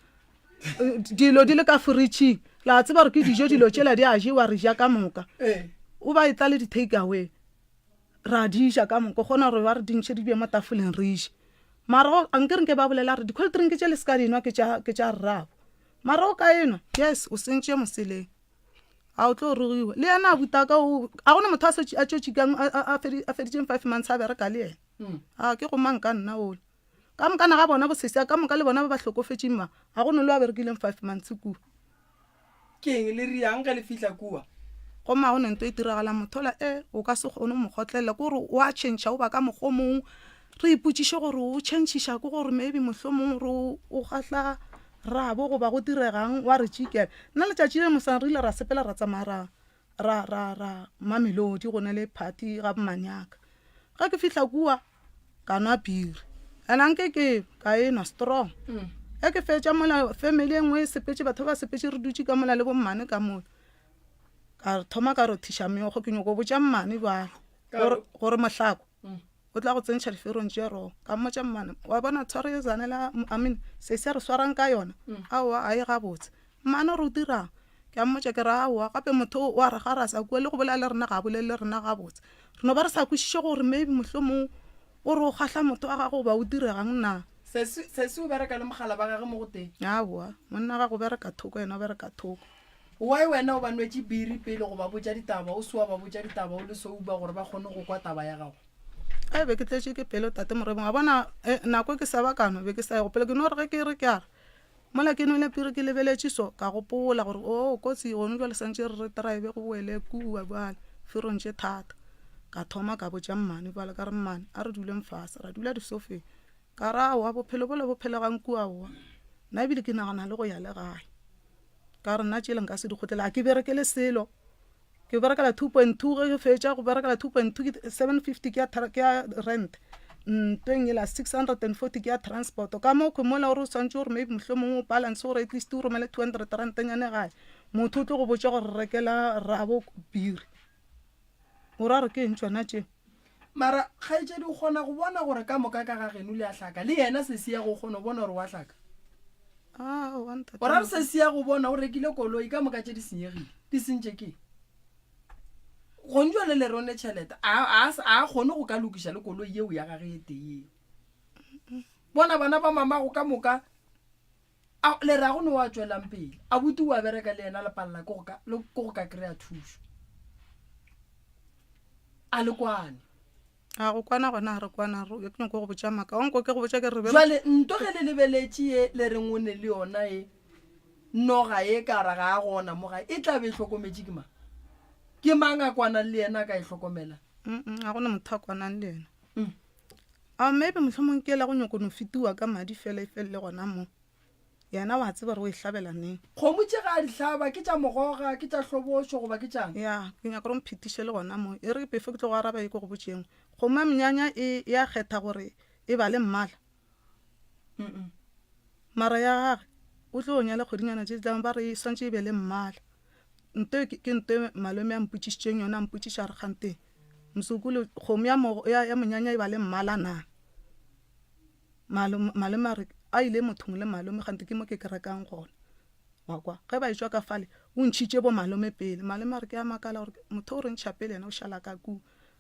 eh, dilo di le ka fridging la tseba gore ke dijo dilo tšela di a jewa re ja ka moka ee o ba e tla le di-take away ra di ja ka moka o kgona gore ba re dintšhe di be mo tafoleng re je mara go- a nke re nke ba bolela re di-cold drink tše le se ka dinwa ke tša ke tša rrabo mara o ka enwa yes o sentše moseleng a o tlo rogiwa le yena a butaka o a gona motho a setše a tšotšikang a feditšeng five months a bereka le yena mm. a ke go mang ka nna ole ka moka na ga bona bosesi ka moka le bona ba ba hlokofetšeng ma ga go no le wa berekileng five months kua ke eng le riang ge le fihla kua gomme ga go ne nto e diragalang motho ola e o ka se kgone mo kgotlelela ke gore o a change o ba ka mokgwa o mongwe re ipotsiše gore o changeša ke gore maybe mohlomongwe gore o kgahla Rabo goba go diregang wa re tšikela. Nna letšatši le mosana re ile ra sepela ra tsamaya ra ra ra ra Mamelodi go ne le party ga Mmanyaka. Ge ke fihla kua ka nwa biri and anke ke ka e nwa strong. Ge ke fetša mola family e nngwe e sepetše batho ba ba sepetše re dutše ka mola le bommane ka mola. Ka thoma ka rothiša meokgo ke nyoko botša mmane bjale gore gore mohlako O tla go tsentšha diferong tše rong. Ka mmotša mmane, wa bona tshwaro ye Zanele, I mean, sesi a re swarang ka yona, aowa ga e gabotse. Mmane o re o dirang? Ke a mmotša ke re aowa, gape motho o a re garasa kua le go bolela le rena ga a bolele le rena gabotse. Re no ba re sa kwešiše gore maybe mohlomong o re o kgahla motho wa gagwe goba o diregang na. Sesi, sesi o bereka le mogala ba gage mo go tee? Aowa, monna wa gagwe o bereka thoko, yena o bereka thoko. Why wena o ba nwetše biri pele go ba botša ditaba o se wa ba botša ditaba o le sober gore ba kgone go kwa taba ya gago? Ai be ke tletše ke pelo tate Moremi wa bona eh, nako e ke sa ba kano be ke sa ye go pele ke no re ge ke re ke a re mola ke nwele piri ke lebeletše so ka gopola gore o oh, kotsi gone jale santše re re drive go boele kua bjale ferong tše thata ka thoma ka botša mmane bjale ka re mmane a re duleng fase ra dula disofeng ka re aowa bophelo bole bo phelegang kua aowa nna ebile ke nagana le go ya le gae Ka gore nna tšele nka se di kgotlele, ga ke berekele selo. Ke berekela 2.2 ge ke fetša go berekela 2.2 ke 750 ke ya ke ya rent. Ntweng yela 640 ke ya transport. Ka mo ke mola gore o swantše gore maybe mohlomongwe o balance gore at least o romele 200 rand nyane gae. Motho o tlo go botša gore rekela rrabo biri. O ra re ke eng tšona tše? Mara kgaetšedi o kgona go bona gore ka moka ka ga geno le a hlaka. Le yena sesi ya go kgona go bona gore wa hlaka. Aowa ntate. O ra re sesi ya go bona o rekile koloi ka moka tše di senyegile. Di sentše ke? Gong jwale le rone tšhelete a a a kgone go ka lokiša le koloi yeo ya gage e tee yeo. Bona bana ba mamago ka moka A le ra go no wa tšwelang pele. Abuti o a bereka le yena le palela ke go ka le ke go ka kry-a thušo. A le kwane. A go kwana gona ga re kwana re ke nyako go botša maaka wa nko ke go botša ke re be Jwale nto ge le lebeletše ye le reng o ne le yona ye noga ye ka ra ga a gona mo gae e tla be e hlokometše ke mang? Ke mang a kwanang le yena a ka e hlokomelang? Mm ga gona motho a kwanang le yena. Mm. A maybe mohlomong ke yela go nyoko no fetiwa ka madi fela e felele gona mo. Yena wa tseba gore o e hlabela neng. Kgomo tše ga a di hlaba ke tša mogoga, ke tša hlobošo goba ke tšang? Ya, ke nyaka gore o mphetiše le gona mo. E re before ke tlo go araba ye ke go botše engwe. Kgomo ya monyanya e ya kgetha gore e ba le mmala. Mara ya gage o tlo nyala kgwedinyana tše di tlang ba re e swantše e be le mmala. Nto e ke nto e malome a mpotšišitšeng yona a mpotšiša a re kgante mzukulu kgomo ya, ya, ya monyanya e ba le mmala na? Malome, malome a re a ile mothong le malome kgante ke mo ke kerekang gona. Wa kwa ge ba etšwa ka fale o ntšhitše bo malome pele. Malome a re ke a makala gore motho o re ntšha pele yena o šala ka kua.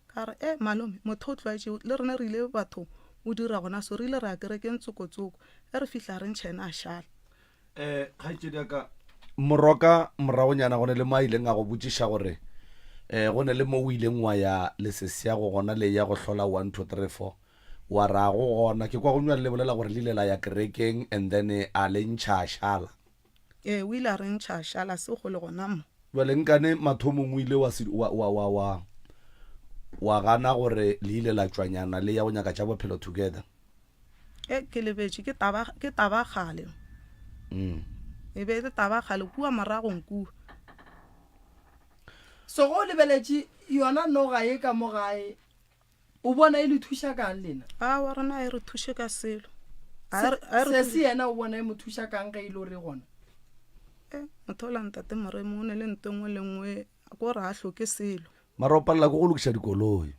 Ka re e malome motho o tlwaetše le rena re ile bathong o dira gona so re ile ra ya kerekeng tsokotsoko ge re fihla re ntšha yena a šala. um kgaetšedi ya ka moroka moragonyana go ne le mo a ileng a go botšiša gore um go ne le mo o ileng wa ya le sesiago gona le ya go hlola 1 2 3 4 wa ra go gona ke kwa go nywa le bolela gore le ile la ya kerekeng and then a le ntšha a šala Ee, o ile a re ntšha a šala se kgole gona mo. Bjale nkane mathomong o ile wa se wa wa wa wa. Wa gana gore le ile la tšwanyana le ya go nyaka tša bophelo together? E, ke lebetše, ke taba, ke taba kgale. Mm. E be e le taba kgale kua moragong kua. So ge o lebeletše yona noga ye ka mo gae, o bona e le thuša kang lena? Aowa, rena ga e re thuše ka selo. Sesi yena o bona e mo thuša kang ge e le gore e gona? E, motho ola ntate Moremi o ne le nto nngwe le nngwe, ko re a hloke selo. Mara o palela ke go lokiša dikoloi.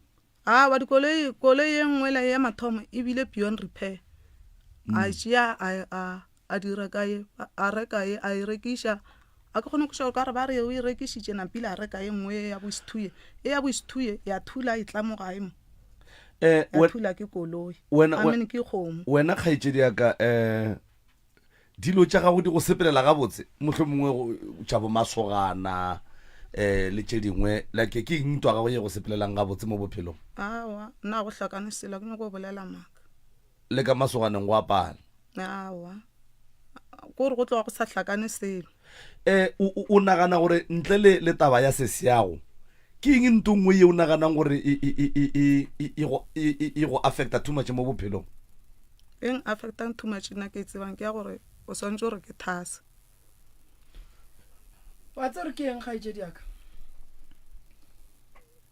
Aowa, dikoloi, koloi ye nngwe la ya mathomo e bile beyond repair. A tšea a, a, a dira ka ye, a reka ye, a e rekiša. A ke kgone go kwešiša gore ka re ba re o e rekišitše napile a reka ye nngwe ya boisthuye. E ya boisthuye ya thula e tla mo gae mo. Eh, Ya thula ke koloi. Wena, I mean ke kgomo. Wena kgaetšedi ya ka, eh, dilo tša gago di go sepelela gabotse mohlomongwe tša bomasogana um le tše dingwe like ke eng ntwa gago ye go sepelelang gabotse mo bophelong? Aowa, nna go hlakane selo, ke nyako go bolela maaka. Le ka masoganeng go apala? Aowa, ko gore go tloga go sa hlakane selo. Um o nagana gore ntle le le taba ya sesiago ke eng nto nngwe ye o naganang gore e, e, e, e go affecta too much mo bophelong? Eng affectang too much nna ke e tsebang ke ya gore o swanetše gore ke thase. Wa tsere ke eng kgaetšedi ya ka?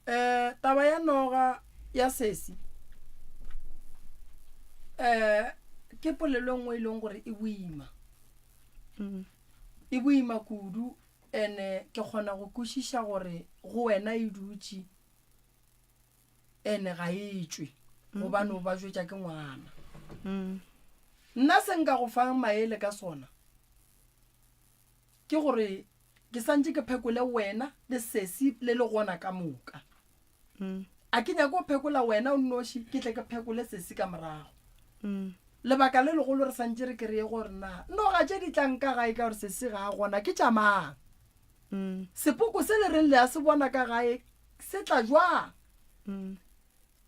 Um taba ya noga ya sesi um ke polelo e nngwe e leng gore e boima. Mm. E boima kudu ene ke kgona go kwešiša gore go wena e dutše ene ga e tšwe gobane o ba jwetša ke ngwana. Nna se nka go fang maele ka sona ke gore ke santše ke phekole wena le sesi le le gona ka moka. A ke nyake go phekola wena o nnoši ke tle ke phekole sesi ka morago. Lebaka le legolo re santše re kreye gore na noga tše di tlang ka gae ka gore sesi ga a gona ke tša mang. Sepoko se le reng le a se bona ka gae se tla jwang?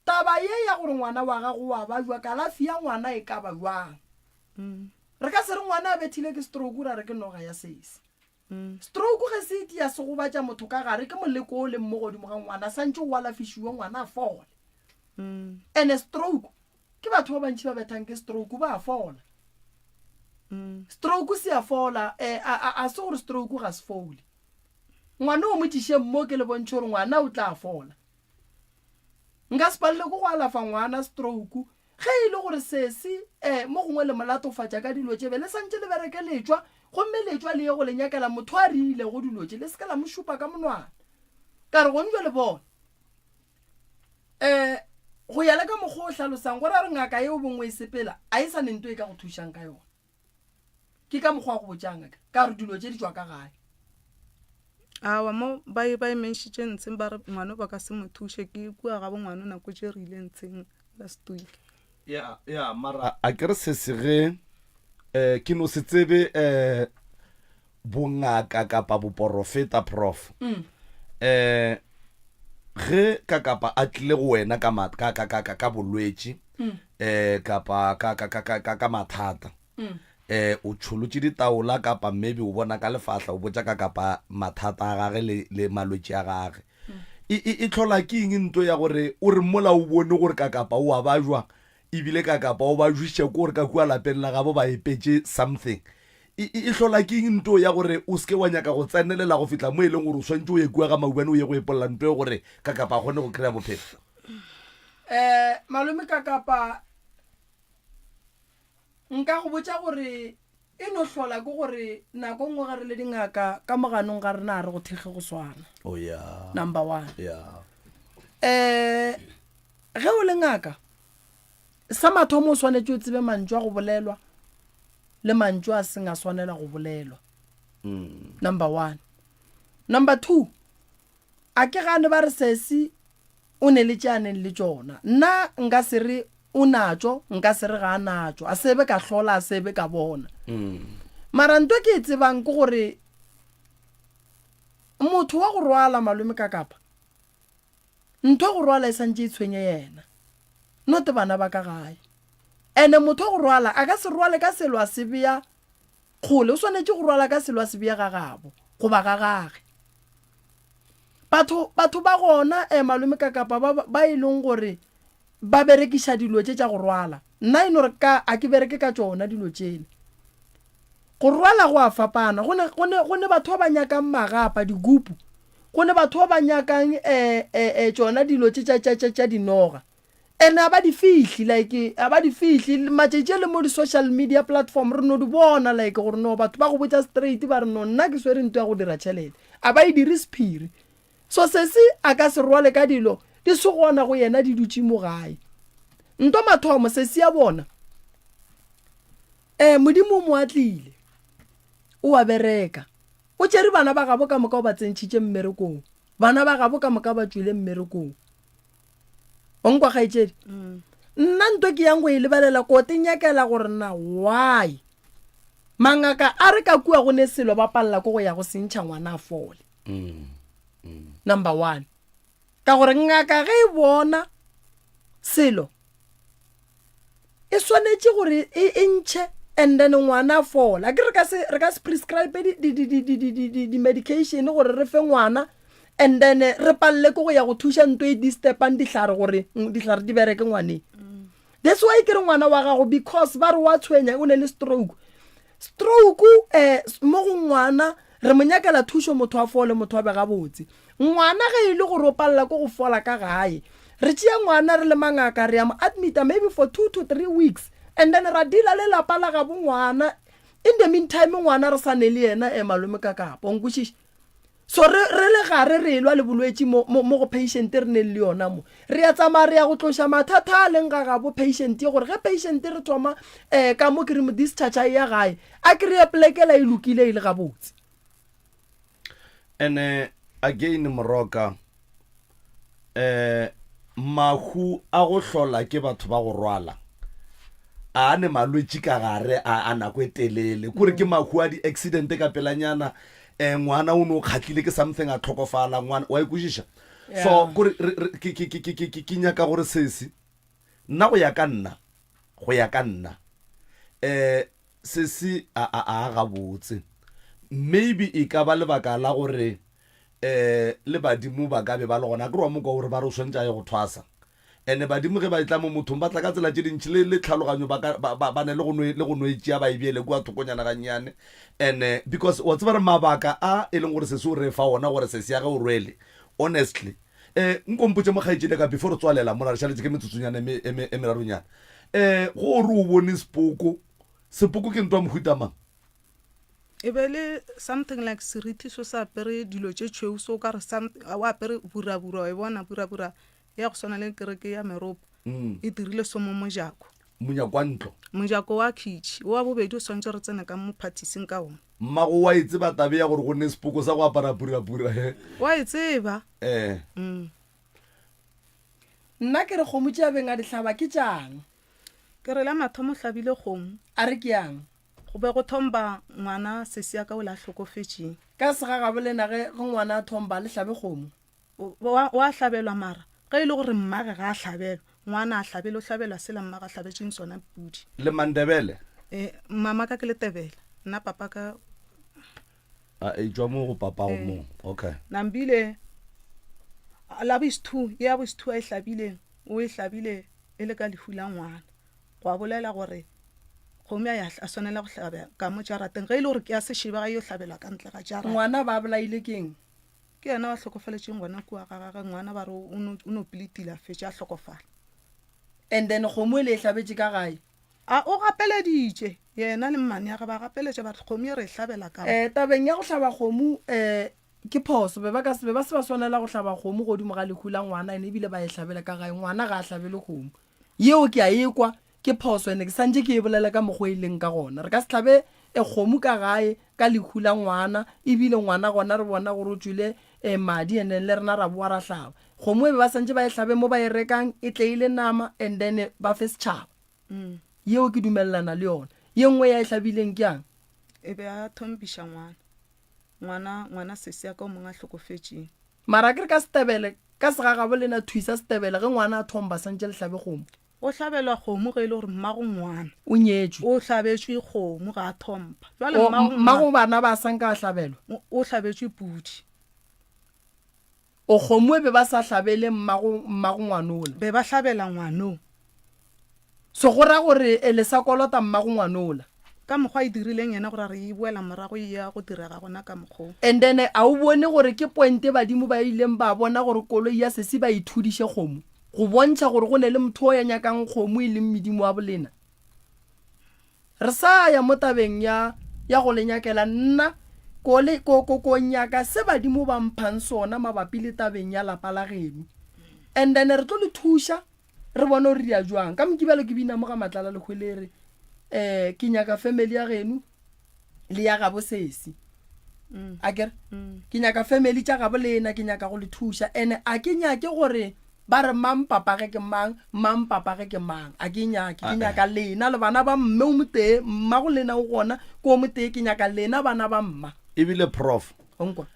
Taba ye ya gore ngwana wa gago wa bajwa, kalafi ya ngwana e ka ba jwang? Re ka se re ngwana a bethile ke stroke ra re ke noga ya sesi. Stroke ge se itia se gobatša motho ka gare ke moleko o leng mo godimo ga ngwana, santše o alafišiwe ngwana a fole. Ene stroke ke batho ba bantši ba bethang ke stroke ba a fola. Stroke se a fola, eh, a, a, a se gore stroke ga se fole. Ngwana o mo tlišeng mo ke le bontšhe gore ngwana o tla fola. Nka se palelwe ke go alafa ngwana stroke ge e le gore sesi eh, mo gongwe le mo latofatša ka dilo tše be le santše le bereke letšwa gomme letšwa le ye go le nyakela motho a riilego dilo tše le se ke la mo šupa ka monwana. Ka re gong jwale bona eh, go ya le ka mokgwa o hlalosang go ra gore ngaka yeo bongwe e sepela a e sa ne nto e ka go thušang ka yona. Ke ka mokgwa wa go botša ngaka ka gore dilo tše di tšwa ka gae. Awa mo ba e ba e menšitše ntsheng ba re ngwano ba ka se mo thuše ke kua gabo ngwano nako tše re ile ntsheng last week. Ya ya mara a ke re se se ge eh ke no se tsebe eh bongaka kapa boporofeta prof. Mm. Eh ge ka kapa a tlile go wena ka ka ka ka ka bolwetši mm. eh kapa ka ka ka ka ka mathata mm. eh o tšholotše ditaola kapa maybe o bona ka lefahla o botša ka kapa mathata a gage le le malwetši a gage mm. e e, e tlhola ke eng nto ya gore o re mola o bone gore ka kapa o a bajwa ebile ka kapa o ba jwiša ke gore ka kua lapeng la gabo ba epetše something E, e, e hlola ke eng nto ya gore o seke wa nyaka go tsenelela go fihla mo e leng gore o swantše o ye kua ga Maubane o ye go epolla nto e gore Kakapa a kgone go kry-a bophelo? Um malome Kakapa, nka go botša gore e no hlola ke gore nako nngwe ge re le dingaka ka mo ganong ga rena ga re go thekge go swana. Oh yeah. Number one. Yeah. Um ge o le ngaka, sa mathomo o swanetše o tsebe mantšu a go bolelwa le mantšu a seng a swanela go bolelwa. Number one. Number two, a ke gane ba re sesi o ne le tše a neng le tšona. Nna nka se re o natšo, nka se re ga a natšo. A se be ka hlola, a se be ka bona. Mara nto ke e tsebang ke gore motho wa go rwala malome ka kapa, Ntho ya go rwala e santše e tshwenye yena, not bana ba ka gae. Ene motho wa go rwala a ka se rwale ka selo a se bea kgole, o swanetše go rwala ka selo a se bea ga gabo goba ga gage. Batho, batho ba gona eh, malome ka kapa ba, ba e leng gore ba berekiša dilo tše tša go rwala. Nna e no re ka, a ke bereke ka tšona dilo tšele. Go rwala go a fapana. Go ne, go ne, go ne batho ba ba nyakang magapa, digupu. Go ne batho ba ba nyakang eh, eh, eh, tšona dilo tše tša, tša, tša, tša dinoga. And a ba di fihli, like, a ba di fihli. Matšatši a le mo di-social media platform, re no di bona, like, gore no, batho ba go botša straight, ba re no, nna ke swere nto ya go dira tšhelete. A ba e dire sephiri. So sesi a ka se rwale ka dilo di se gona go yena di dutše mo gae. Nto mathomo, sesi ya bona, eh, Modimo o mo atlile. O a bereka. O tšere bana ba gabo ka moka o ba tsentšhitše mmerekong. Bana ba gabo ka moka ba tšwile mmerekong. O nkwa kgaetšedi? Mm. Nna nto ke yang go e lebelela ko te nyakela gore na why mangaka a re ka kua go ne selo ba palela ko go ya go sentšha ngwana a fole. Mm. Mm. Number one. Ka gore ngaka ge e bona selo e swanetše gore e, e ntšhe and then ngwana a fola a ke re ka se re ka se prescribe di-medication gore re fe ngwana and then re palele ke go ya go thuša nto e disturbang dihlare gore dihlare di bereke ngwaneng that's why ke re ngwana wa gago because ba re wa tshwenya o ne le stroke Stroke eh mo go ngwana re mo nyakela thušo motho a fole motho a be gabotse. Ngwana ge e le gore o palela ke go fola ka gae re tšea ngwana re le mangaka re ya mo admita maybe for 2 to 3 weeks and then ra deala le lapa la gabo ngwana in the meantime ngwana re sa ne le yena eh malome ka kapa o nkwešiša? So re, re le gare re elwa le bolwetši mo, mo, mo go patient re neng le yona mo. Re a tsamaya re ya go tloša mathata a leng ga gabo patient ye gore ge patient re thoma um ka mo ke re mo discharge a eya gae, a kry-e polekela e lokile e le gabotse. Ene again Moroka, um mahu a go hlola ke batho ba go rwala a ne malwetši ka gare a, a nako e telele kore ke mahu a di-accident ka pelanyana um ngwana o ne o kgatlile ke something a tlhokofala ngwana wa ikwešiša so kore ke nyaka gore sesi nna go ya ka nna go ya ka nna um Sesi a a a gabotse. Maybe e ka ba lebaka la gore eh le badimo ba ka be ba le gona. Akere wa mo kwa o re ba re o swantše a ye go thwasa. Ene badimo ge ba etla mo mothong ba tla ka tsela tše dintši le le tlhaloganyo ba ka ba ba ba ne le go no le go no e tšea ba e beele kua thokonyana gannyane. Ene because wa tseba re mabaka a e leng gore sesi o re fa ona gore sesi ya ge o rwele honestly eh nko mpotše mo kgaetšedi ya ka before re tswalela mola re šaletše ke metsotsonyana e me e me e meraronyana. Eh go re o bone sepoko Sepoko ke ntwa mohuta mang? E be le something like seriti so se apere dilo tše tšhweu so o ka re o apere burabura wa e bona burabura ya go swana le kereke ya meropo mm. e dirile so mo mojako. Monyako wa ntlo. Mojako wa khitšhi wa bobedi o swantse re tsene ka mo phathising ka ona. Mmago wa e tseba tabe ya gore go ne sepoko sa go apara purapura he? Wa e tseba. Eh. Mm. Nna ke re kgomo tše a beng a di hlaba ke tšang? Ke re la mathomo hlabile kgomo. A re ke yang? Go be go thomba ngwana sesi ya ka o le a hlokofetšeng. Ka segagabo lena ge ge ngwana a thomba le hlabe kgomo? O a hlabelwa mara ge e le gore mmage ga a hlabelwa, ngwana a hlabele o hlabelwa sela mmage a hlabetšeng sona pudi. Le Mandebele? E, mama ka ke Letebele, nna papa ka. A e tšwa mo go papago mo. Okay. Nambile la bois-two, ya bois-two a e hlabileng, o e hlabile e le ka lehu la ngwana. Gwa bolela gore kgomo ya ya swanela go hlabja ka mo jarateng. Ge e le gore ke ya sešeba ga e yo hlabelwa ka ntle ga jarata. Ngwana ba bolaile keng? Ke yena wa hlokofaletšeng gona kua ga gage. Ngwana ba re o no, o no pilitile a fetša a hlokofala. And then kgomo ele e hlabetše ka gae? A o gapeleditše, yena le mmaneage ba gapeletša ba re kgomo ye re e hlabela ka mo. Eh, tabeng ya go hlaba kgomo eh, ke phoso. Be ba ka se, be ba se ba swanela go hlaba kgomo godimo ga lehu la ngwana ene ebile ba e hlabele ka gae. Ngwana ga a hlabele kgomo. Yeo ke a e kwa, ke phoso ene ke santše ke e bolela ka mokgwa e leng ka gona. Re ka se hlabe e kgomo ka gae ka lehu la ngwana ebile ngwana gona re bona gore o tšwile eh, madi and then le rena ra boa ra hlaba. Kgomo e be ba santše ba e hlabe mo ba e rekang e tle e le nama and then ba fe setšhaba. Yeo ke dumelelana le yona. Ye nngwe ya e hlabileng ke yang? E be a thompiša ngwana. Ngwana, ngwana sesi ya ka o mongwe a hlokofetšeng. Mara akere ka setebele, ka segagabo lena thwi sa setebele ge ngwana a thomba santše le hlabe kgomo. Go hlabelwa kgomo ge e le gore mmago ngwana. O nyetšwe. O hlabetšwe kgomo ga a thompa. Jwale mmago ngwana. Mmago bana ba sa nka a hlabelwa. O hlabetšwe pudi. O kgomo e be ba sa hlabele mmago, mmago ngwanola. Be ba hlabela ngwano. So go ra gore e le sa kolota mmago ngwanola. Ka mokgwa a e dirileng yena gore a re e boela morago e ya go direga gona ka mokgwa o. And then a o bone gore ke point badimo ba ileng ba bona gore koloi ya sesi ba e thudiše kgomo go bontšha gore go ne le motho o ya nyakang kgomo e leng medimo wa bolena. Re sa ya mo tabeng ya, ya go le nyakela. Nna, ko le, ko, ko, ko nyaka se badimo ba mphang sona mabapi le tabeng ya lapa la geno. And then re tlo le thuša, re bone gore re ya jwang. Ka Mokibelo ke bina mo ga Matlala Lehwelere, eh, ke nyaka family ya geno le ya gabo sesi. Akere? Ke nyaka family tša gabo lena, ke nyaka go le thuša. And a ke nyake gore Ba re, Mang papage ke mang, mang papage ke mang. A ke nyake. Ke nyaka lena le bana ba mme o motee, mmago lena o gona, ke o motee, ke nyaka lena bana ba mma. Ebile Prof. O nkwa?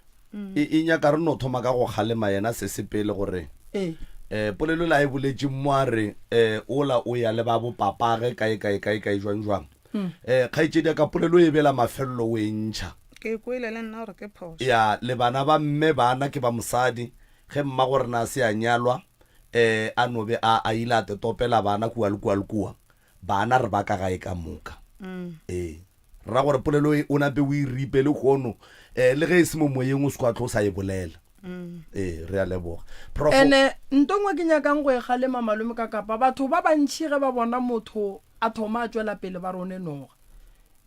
E, e nyaka re no thoma ka go kgalema yena sese pele gore Ee. eh, polelo la e boletše mo a re eh, ola o ya le ba bo papage kae kae kae kae jwang jwang. Eh, kgaetšedi ya ka polelo e bela mafelelo o e ntšha. Ke kwele le nna gore ke phošo. Ya, le bana ba mme bana ke ba mosadi. Ge mmagorena a se a nyalwa, eh, a no be a, a ile a tetopela bana kua le kua le kua. Bana re ba ka gae ka moka. Ee. Re ra gore polelo e o nape o e ripe lehono, eh, le ge e se mo moyeng o se kwa tlo o sa e bolela. Ee, re a leboga. Prof. Ene nto nngwe ke nyakang go e kgalema malome ka kapa batho ba bantši ge ba bona motho a thoma a tšwela pele ba re o ne noga.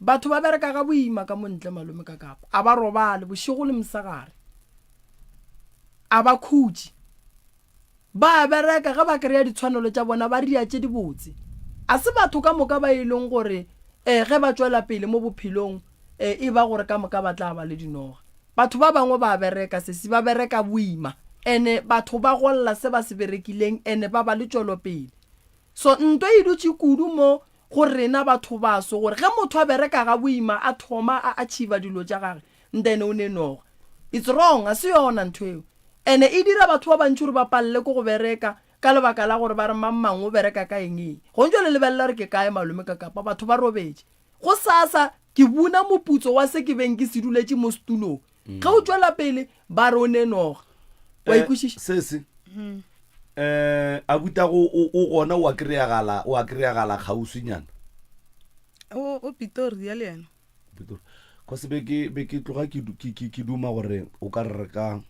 Batho ba bereka ga boima ka mo ntle malome ka kapa a ba robale bošego le mosegare. A ba khutše. Ba a bereka, ge ba kry-a ditshwanelo tša bona ba ria tše dibotse. A se batho ka moka ba e leng gore um ge ba tšwela pele mo bophelong um e ba gore ka moka ba tla ba le dinoga. Batho ba bangwe ba a bereka sesi, ba bereka boima ene batho ba golla se ba se berekileng ene ba ba le tšwelopele. So ntwa e dutše kudu mo go rena batho baso gore ge motho a bereka ga boima a thoma a achiever dilo tša gage then o ne noga. It's wrong, ga se yona ntho eo. Ene e dira batho ba bantši gore ba palele ke go bereka ka lebaka la gore ba re mang mang o bereka ka eng eng. Gong jwale lebelela gore ke kae malome ka kapa batho ba robetše. Gosasa ke buna moputso wa se ke beng ke se duletše mo setulong. Ge o tšwela pele ba re o ne noga. Wa Eh, ikwešiša? sese eh abutago o o gona o a kry-agala o a kry-agala kgauswinyana O o Pitoria le yena. Pitori. Cause be ke be ke tloga ke ke ke ke duma gore o ka re re ka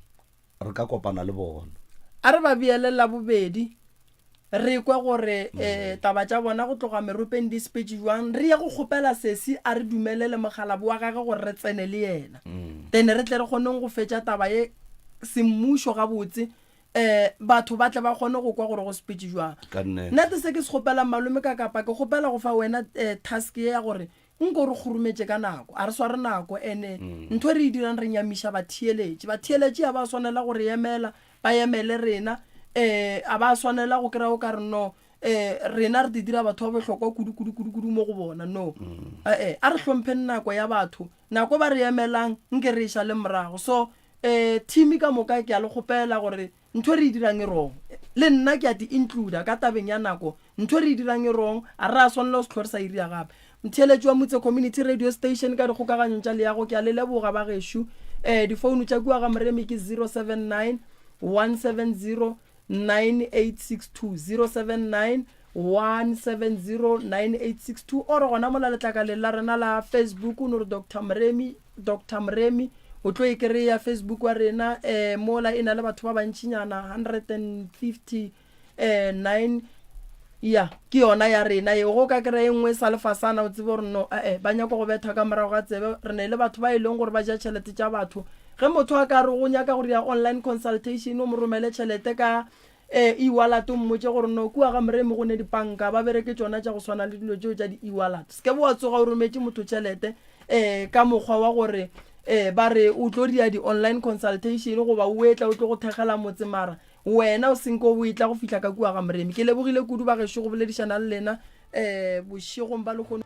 re ka kopana le bona. A re ba beele Labobedi re kwe gore um taba tša bona go tloga meropeng di sepetše jwang. Re ye go kgopela sesi a re dumelele mokgalabo wa gage gore re tsene le yena. Then re tle re kgoneng go fetša taba ye semmušo gabotse um batho ba tle ba kgone go kwa gore go sepetše jwang. Ka nnete. Nnete se ke se kgopelang malome ka kapa ke kgopela go fa wena um task ye ya gore Nko re kgurumetše ka nako, a re sware nako. Ene ntho e re e dirang re nyamiša batheeletši. Batheeletši ga ba swanela go re emela, ba emele rena. Um a ba swanela go kry-a o ka re no um rena re di dira batho ba bohlokwa kudu kudu kudu kudu mo go bona. No, ee, a re hlompheng nako ya batho. Nako ba re emelang nke re e šale morago. So um team ka moka ke a le kgopela gore Ntho e re e dirang e wrong. Le nna ke a ti includer ka tabeng ya nako. Ntho e re e dirang e wrong, a re a swanela go se hlwe re sa e dira gape. Motheeletši wa Motse Community Radio Station ka dikgokaganyong tša leago, ke a le leboga ba gešo. Eh, difounu tša kua ga Moremi ke 079 170 9862, 079 170 9862, or gona mola letlakaleng la rena la Facebook o no re Doctor Moremi, Doctor Moremi o tlo e kry-a Facebook wa rena um mola e na le batho ba bantšinyana 159 eh, ya ke yona ya rena eo go ka kry-a e nngwe e sa lefasana o tsebe gore no ee ba nyaka go betha ka morago ga tsebe re ne le batho ba e leng gore ba ja tšhelete tša batho ge motho a ka re go nyaka gore ya online consultation o mo romele tšhelete ka um e-wallet o mmotše gore no kua ga moremi go ne dipanka ba bereke tšona tša go swana le dilo tšeo tša di-e-wallet se ke bo wa tsoga o rometše motho tšhelete um ka mokgwa wa gore um ba re o tlo dia di-online consultation goba o etla o tlo go thekgela motse mara wena o senke o etla go fihla ka kua ga moremi. Ke lebogile kudu bagešo go boledišana le lena um bošegong ba lehono.